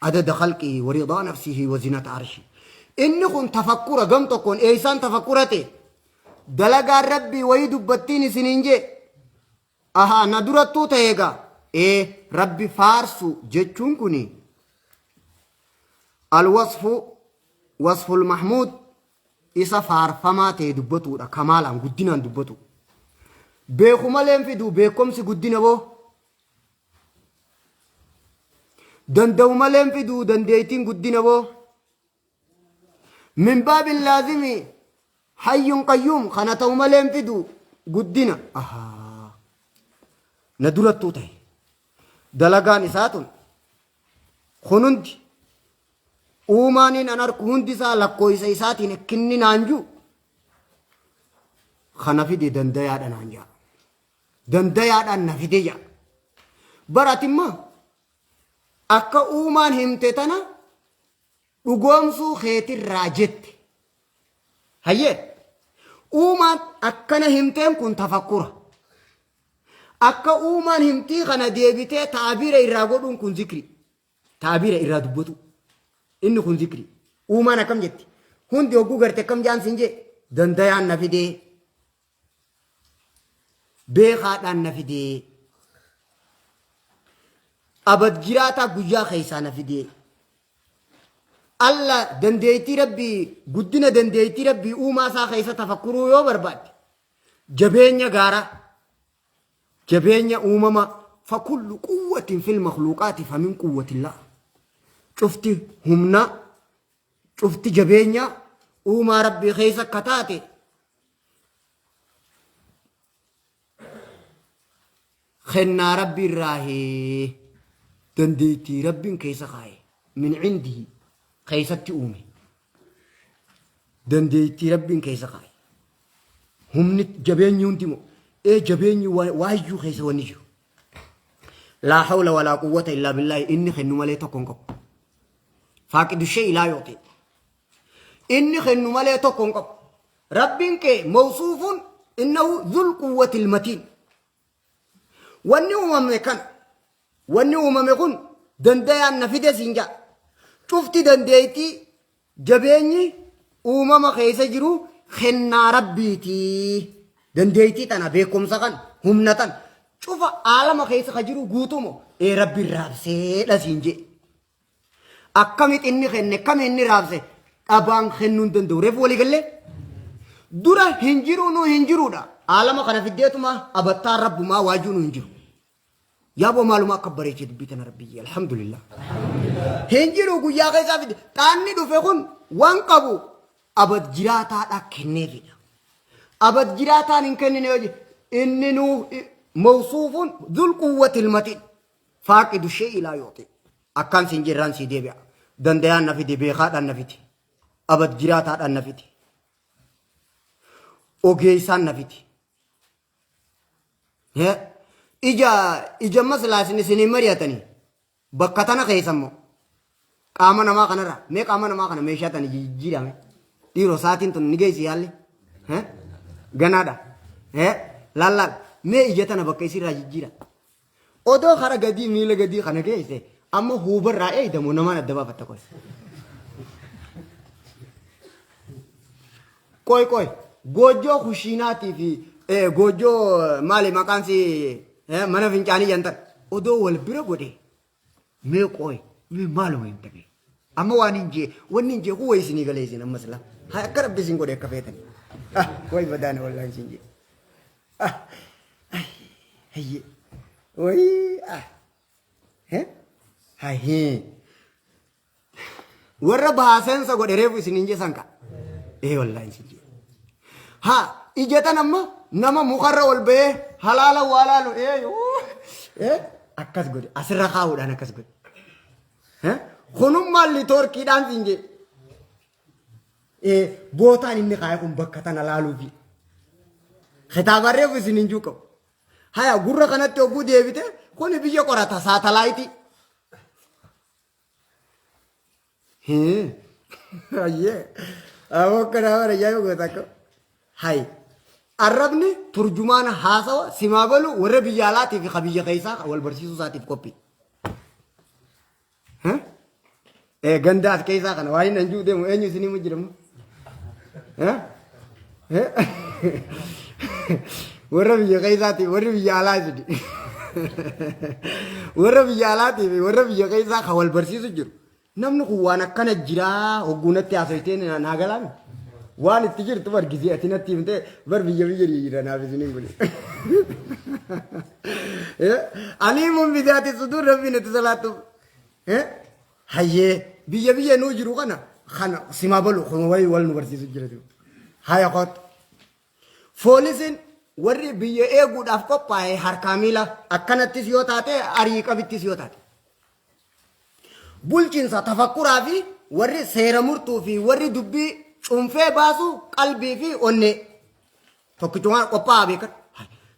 Adada khalqihi wa ridaa nafsihi wa zinata arshi. Inni kun tafakkura gam tokkoon eeysaan tafakkura ta'e. Dalagaan Rabbii wayii dubbattiin isiniin jee. Ahaa na durattuu ta'e egaa. Ee Rabbi faarsu jechuun kuni alwasfu wasful mahmuud isa faarfamaa ta'e dubbatuudha kamaalaan guddinaan dubbatu. Beeku malee hin fidu beekumsi guddina boo. Danda'u malee hin fidu dandeettiin guddina boo. Min baabil laazimi hayyuun qayyuum kana ta'u malee hin fidu guddina. Ahaa. Na durattuu ta'e. Dalagaan isaa tun kun hundi Uumaaniin an arku hundi isaa lakkooysa isaatiin akkinni naan ji'u kana fide dandayaadha naan ja'a. Dandayaadhaan na fide ja'a. Bar ati immoo akka uumaan himte tana dhugoomsuu keetirraa jette. Hayyee uumaan akkana himteen kun tafakkura. Akka uumaan himtii kana deebitee ta'abiira irraa godhuun kun zikri. Ta'abiira irraa dubbatu. Inni kun zikri. Uumaan akkam jetti? Hundi hogguu garte akkam jaan sin jee? Dandayaan na fidee. Beekaadhaan na fidee. Abad jiraataa guyyaa keessaa na fidee. Alla dandeettii rabbii guddina dandeettii rabbii uumaa isaa keessa tafakkuruu yoo barbaadde jabeenya gaaraa Jabeenya uumama fakullu quwwatin fil makhluuqaati famin quwwatillah. Cufti humna, cufti jabeenya uumaa Rabbii keessa akka taate kennaa Rabbii irraahi dandeettii Rabbiin keessa kaaye min cindihi keessatti uume. Dandeettii Rabbiin keessa kaaye. Humni jabeenyi hundi moo ee jabeenyi waayyuu keessa wanni jiru. Laa hawla walaa quwwata illaa billaahi inni kennu malee tokko hin qabu. Faaqidu shay'i laa yu'ti. Inni kennu malee tokko hin qabu. Rabbiin kee mawsuufuun innahu dhul quwwatil matiin. Wanni uumame kana wanni uumame kun dandayaan na fide siin ja'a. Cufti dandeettii jabeenyi uumama keessa jiru kennaa Rabbiiti. Dandeettii tana, beekumsa kana, humna tana cufa aalama keessa ka jiru guutumo ee Rabbi raabseedha siin jee. Akkamit inni kenne, akkami inni raabse dhabaan kennuu hin danda'u. Reefu walii gallee? Dura hin jiru nu hin jiruudha. Aalama kana fiddeetuma abattaa Rabbumaa waajuu nu hin jiru. Yaaboo maaluma akka bareechee dubbii tana Rabbiyyee alhamdulillah. Hin jiru guyyaa keessaa fide xaanni dhufe kun waan qabu abad jiraataadha kenneefidha. Abad jiraataan hin kennine yoo jedhe inni nuu mawsuufun dhul quwwatil matiin faaqidu shay'i laa yu'ti. Akkaan siin jirraan sii deebi'a. Dandayaan na fide beekaadhaan na fide. Abad jiraataadhaan na fide. Ogeessaan na fide. Ija ija amma silaa isin isiniin mari'atanii bakka tana keessa immoo qaama namaa kanarra mee qaama namaa kana meeshaa tana jijjiirame dhiiroo sa'aatiin tun ni geessi yaalli ganaadha laal laal mee ija tana bakka isirraa jijjiira odoo kara gadii miila gadii kana geesse amma huubarraa eeydamu namaan adda baafatta qoy. Qoy qoy goojjoo kushiinaatii fi goojjoo maali maqaan si mana fincaanii jantan odoo wal bira godhe mee qoy mee maaluma hin tabe amma waan hin jee wanni hin jee kun wayi isinii galee isin amma sila haa akka rabbi isin godhe akka feetan ah way badaane wallahi isin jee ah hayyee wayi ah hayyee Warra baaseensa godhe reefu isiniin jesan ka. Ee wallaahi isin jee. Haa ija tan amma nama mukarra ol bahee halaala waa laalu ee yoo ee akkas godhe asirra kaa'uudhaan akkas godhe. Kunummaan litoorkiidhaan siin jee. Ee bootaan inni kaa'e kun bakka tana laaluufi. Kitaaba reefu isiniin juu qabu. Haya gurra kanatti hogguu deebite kuni biyya qorata saatalaayitii. Hayyee. Aboo akkanaa bara ajaa'iba goota akka. Hay. Arrabni turjumaana haasawa simaa balu warra biyya alaatii fi ka biyya keessaa wal barsiisuu isaatiif qophii. Eh ganda as keessaa kana waan hin anjuu deemu eenyu isinii mujjiramu? Warra biyya keessaati warri biyya alaa isin. Warra biyya alaatii fi warra biyya keessaa kan wal barsiisu jiru. Namni kun waan akkana jiraa hogguu natti haasoftee naa galaami. Waan itti jirtu bar gizee ati natti himtee bar biyya biyya jira naaf isiniin kun. Aliimuun bidaati suduur rabbiin itti salaattu. Hayyee biyya biyya nuu jiru kana kana simaa balu kun wayi wal nu barsiisu jira jiru. Haya koot. Foolisiin warri biyya eeguudhaaf qophaa'e harkaa miila akkanattis yoo taate arii qabittis yoo taate. Bulchiinsa tafakkuraa fi warri seera murtuu fi warri dubbii cunfee baasu qalbii fi onnee. Tokkichumaan qophaa'aa beekan.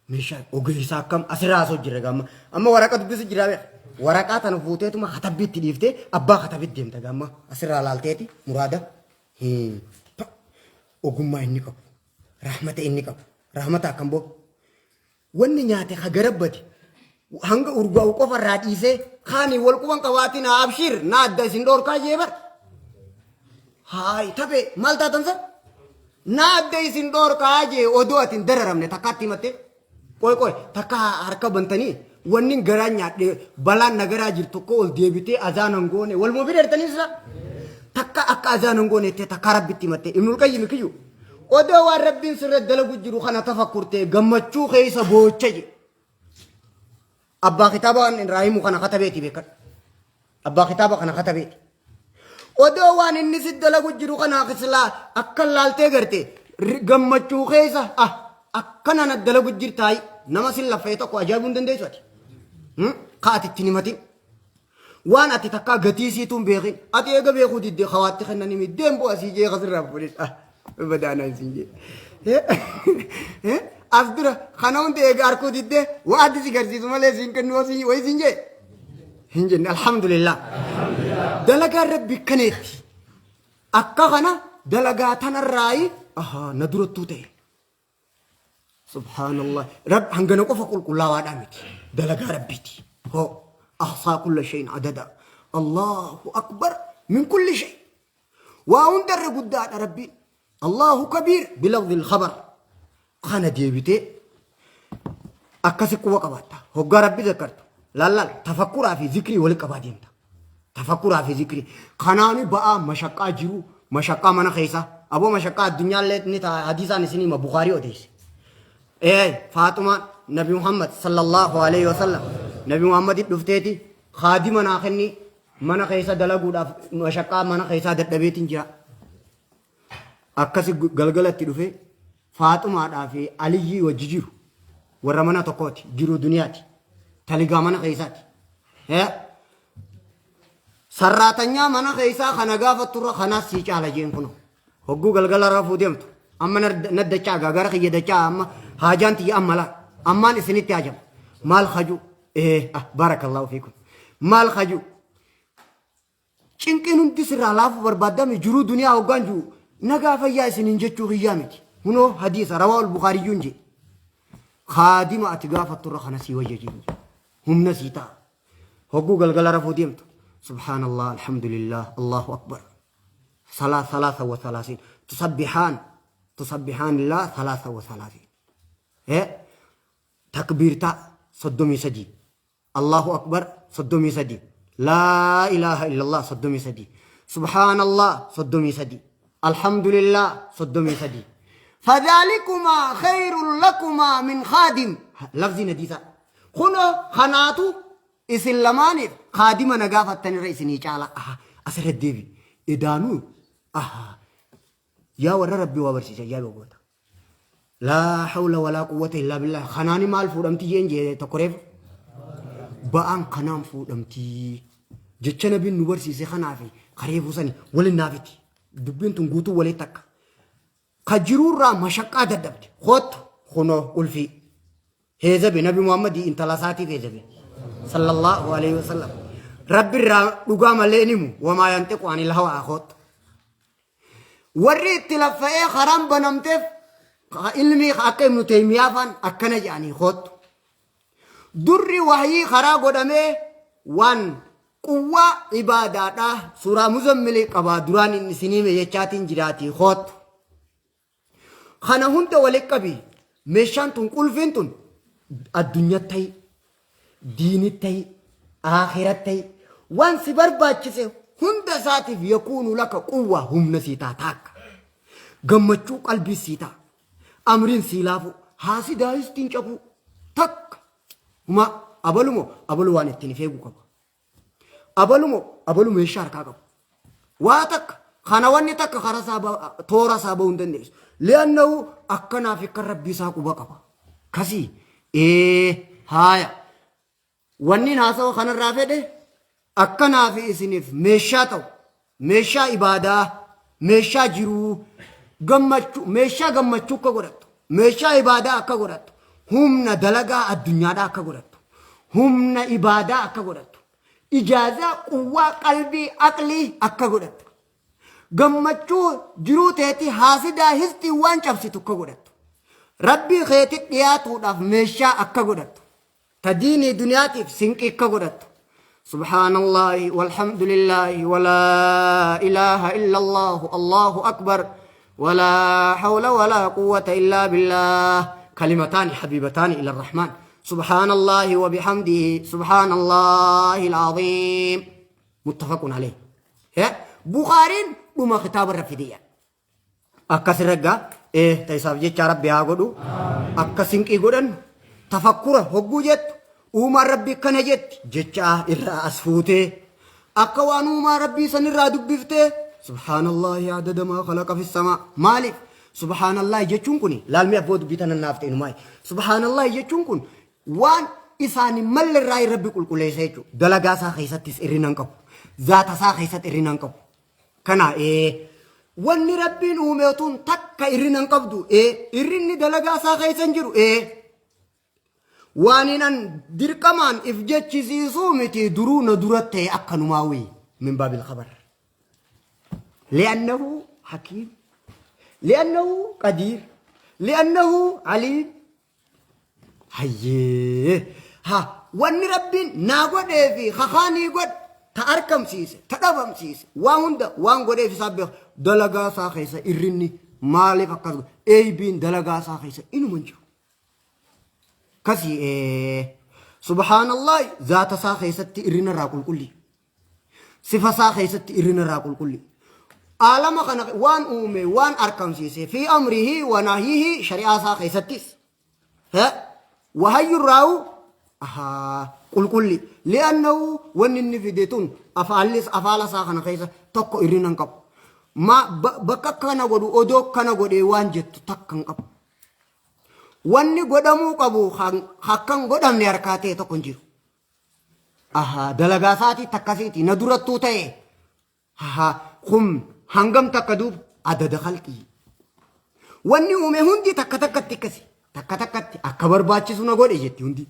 Meeshaa ogeessa akkam asirraa haasoo jirra gaamma. Amma waraqaa dubbisu jira beeka. Waraqaa tana fuuteetuma katabbiitti dhiiftee abbaa katabitti deemta gaamma. Asirraa laalteeti muraada. Ogummaa inni qabu. Rahmata inni qabu. Rahmata akkam boo. Wanni nyaate ha garabbate. Hanga urgaa'u qofa irraa dhiisee kaanii wal quban qabaatiin haa abshiir na adda isin dhoorkaa jee bar. Haay taphee maal taatan san? Na adda isin dhoorkaa jee odoo ati hin dararamne takkaatti himatte. Qoy qoy takka harka bantanii wanni garaa nyaadhe balaan na garaa jirtu tokko ol deebitee azaan hin goone wal moo bireertanii sila. Takka akka azaan hin goone jettee takka rabbitti himatte Ibnul Qayyim kiyyu. Odoo waan rabbiin sirra dalagu jiru kana tafakkurtee gammachuu keessa boocha je. Abbaa kitaaba waan irraa himu kana katabeeti beekadhu. Abbaa kitaaba kana katabeeti. Odoo waan inni si dalagu jiru kana silaa akka laaltee garte gammachuu keessa ah akkana na dalagu jirtaayi nama sin laffee tokko ajaa'ibuu hin dandeessu ati. Ka ati itti himatin. Waan ati takkaa gatii siitu hin beekin. Ati eega beekuu didde kawaatti kennanii mi deem bu'a sii jee kasirraa fuudhin. Ah badaanaa isin jee. As dura kana hunda eega arkuu didde waa addi si garsiisu malee siin kennu wayi siin jee. Hin jenne alhamdulillah. Dalagaan rabbi kaneetti. Akka kana dalagaa tanarraayi ahaa na durattuu ta'e. Subhaanallah. Rab hangana qofa qulqullaawaadhaa miti. Dalagaa rabbiiti. Hoo. Ahsaa kulla shayin adada. Allahu akbar. Min kulli shay. Waa hundarra guddaadha Rabbiin. Allahu kabiir bilafdil khabar. Kana deebitee akkasi quba qabaatta. Hoggaa Rabbi zakkartu. Laal tafakkuraa fi zikrii wali qabaa deemta. Tafakkuraa fi zikrii. Kanaani ba'aa mashaqqaa jiru mashaqqaa mana keessaa. Aboo mashaqqaa addunyaallee ni ta'a hadiisaan isin hima Bukaarii odeesse. Ee Faaxumaan Nabi Muhammad sallallahu alaihi wasallam Nabi Muhammad dhufteeti kaadima naa kenni mana keessa dalaguudhaaf mashaqqaa mana keessaa dadhabeetiin jira. Akkasi galgalatti dhufee Faaxumaadhaa fi Aliyyii wajji jiru warra mana tokkooti jiru duniyaati taligaa mana keessaati. Sarraatanyaa mana keessaa kana gaafatturra kanaas sii caala jeen kunoo. Hogguu galgala rafuu deemtu amma naddachaa gaa gara kiyya dachaa amma haajaan tiyya amma laa ammaan isinitti haajama maal haju ee ah barakallahu fiikum maal haju cinqiin hundi sirraa laafuu barbaaddame jiruu duniyaa hoggaan jiru nagaa fayyaa isiniin jechuu kiyyaa miti hunoo hadiisa rawaa ol bukaariyyuun jee kaadima ati gaafatturra kana sii wayya jeen humna sii ta'a hogguu galgala rafuu deemtu subhaanallah alhamdulillah allahu akbar ثلاثة وثلاثين تسبحان تسبحان الله 33 إيه تكبيرتا 33 الله أكبر 33 لا إله إلا الله 33 سبحان الله 33 الحمد لله 33 فذلكما خير لكما من خادم لفظ نديسا خنو خناتو isin lamaaniif kaadima na gaafattanirra isinii caala. Aha, asirra deebi. Idaanuu aha. Yaa warra Rabbi waa barsiisa yaa goota. Laa hawla walaa quwwata illaa billah. Kanaani maal fuudhamti jeen jee tokko reefu. Ba'aan kanaan fuudhamti. Jecha nabiin nu barsiise kanaafi kareefuu sani waliin naafiti. Dubbiin tun guutuu walitti takka. Ka jiruurraa mashaqqaa dadhabde. Koottu kunoo qulfii. Heezabe Nabi Muhammadii intala isaatiif heezabe. Sallallahu alaihi wasallam. Rabbi irraa dhugaa malee ni himu. Wamaa yanxiqu anil hawaa koottu. Warri itti laffa'ee karaan banamteef ilmii akka Ibnu Taymiyaa faan akkana jedhanii koottu. Durri wahyii karaa godhamee waan quwwaa ibaadaadhaa suuraa muzammilii qabaa duraan inni isinii hime jechaatiin jiraatii koottu. Kana hunda walitti qabi meeshaan tun qulfiin tun addunyaa ta'i diinii ta'i aakhira ta'i waan si barbaachise hunda isaatiif yakuunu laka quwwaa humna sii ta'a taakka gammachuu qalbii sii ta'a amriin sii laafu haasidaa istiin cabuu takka huma abalumo abalu waan ittiin if eegu qaba abalumo abalu meeshaa harkaa qabu waa takka kana wanni takka karaa isaa toora isaa bahuu hin dandeessu li'annahu akkanaaf akka rabbii isaa quba qaba kasii ee haaya Wannin haasawa kanarraa fedhe akka naa fi isiniif meeshaa ta'u, meeshaa ibaadaa, meeshaa jiruu, gammachuu, meeshaa gammachuu akka godhattu, meeshaa ibaadaa akka godhattu, humna dalagaa addunyaadhaa akka godhattu, humna ibaadaa akka godhattu, ijaazaa quwwaa qalbii aqlii akka godhattu, Gammachuu jiruu teetii haasidaa histii waan cabsitu akka godhattu. Rabbii keetti dhiyaatuudhaaf meeshaa akka godhattu. Ta diinii duniyaatiif sinqii akka godhattu. Subhaanallaahi walhamdulillaahi walaa ilaaha illallaahu Allahu akbar walaa hawla walaa quwwata illaa billaah. Kalimataani habiibataani ila rahmaan. Subhaanallaahi wa bihamdihi subhaanallaahi al-aziim. Muttafaqun alayhi. Bukhaariin dhuma kitaaba irra fideya. Akkas irra gaa ta isaaf jecha rabbi haa godhu. Akka sinqii godhan tafakkura hogguu jettu uumaan rabbi akkana jetti jecha irraa as fuutee akka waan uumaa rabbii san irraa dubbiftee subhaanallahi adada maa khalaqa fi samaa maaliif subhaanallahi jechuun kun laalmi abboo dubbii tana naaf ta'e numaay subhaanallahi jechuun kun Waan isaan hin malle irraa Rabbi qulqulleessa jechuudha. Dalagaa isaa keessattis irrina hin qabu. Zaata isaa keessatti irrina hin qabu. Kana ee wanni Rabbiin uume tun takka irrina hin qabdu ee irrinni dalagaa isaa keessa hin jiru ee waan hin dirqamaan if jechisiisuu miti duruu na dura ta'e akkanumaa wii min baabil khabar. Li'annahu hakiim li'annahu qadiir li'annahu aliim Hayyee. Ha wanni rabbiin naa godhee fi kakaanii godhe Ta arkamsiise, ta dhabamsiise, waan hunda waan godheef isaa beeka. Dalagaa isaa keessa irrinni maaliif akkas godhe? Eeybiin dalagaa isaa keessa inuma hin jiru. Kasi subhaanallah zaata isaa keessatti irrina irraa qulqulli. Sifa isaa keessatti irrina irraa qulqulli. Aalama kana waan uume waan arkamsiise fi amrihi wa nahyihi shari'aa isaa keessattis. Wahayyu irraawu qulqulli. Li'annahu wanni inni fide tun afaallis afaala isaa kana keessa tokko irrina hin qabu. Ma bakka akkana godhu odoo akkana godhee waan jettu takka hin qabu. Wanni godhamuu qabu akka hin godhamne harkaa ta'e tokko hin jiru. Ahaa dalagaa isaatii takkasiiti na durattuu ta'e. Ahaa kun hangam takka duuba adada khalqii. Wanni uume hundi takka takkatti akkasi. Takka takkatti akka barbaachisu na godhe jetti hundi.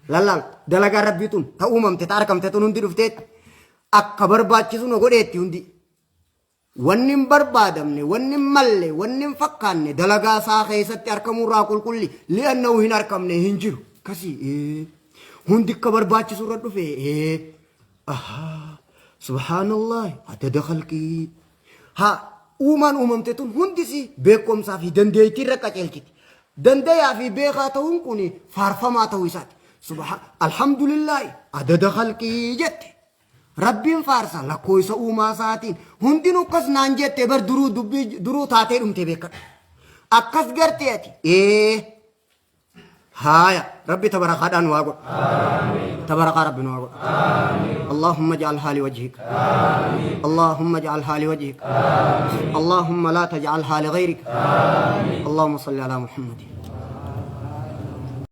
Lallaal dalagaa rabbii tun ta uumamte ta arkamte tun hundi dhufteetti akka barbaachisu na godheetti hundi. Wanni hin barbaadamne, wanni hin malle, wanni hin fakkaanne dalagaa isaa keessatti arkamuu irraa qulqulli li'annahu hin arkamne hin jiru. Akkasii ee. Hundi akka barbaachisu irra dhufe ee. Ahaa. Subhaanallah adada khalqii. Haa uumaan uumamte tun hundisi beekumsaa fi dandeettii irra qaceelchiti. Dandayaa fi beekaa ta'uun kun faarfamaa ta'uu isaati. Subhaan alhamdulillah adada khalqii jette. Rabbiin faarsa lakkooysa uumaa isaatiin hundinuu akkas naan jette bar duruu dubbii duruu taatee dhumte beekadhu. Akkas garte ati ee haaya rabbi tabarakaadhaan waa godha. Tabarakaa rabbi nu haa godhu. Allahumma ij'alhaa liwajhik. Allahumma ij'alhaa liwajhik. Allahumma laa taj'alhaa lighayrik. Allahumma salli alaa Muhammadin.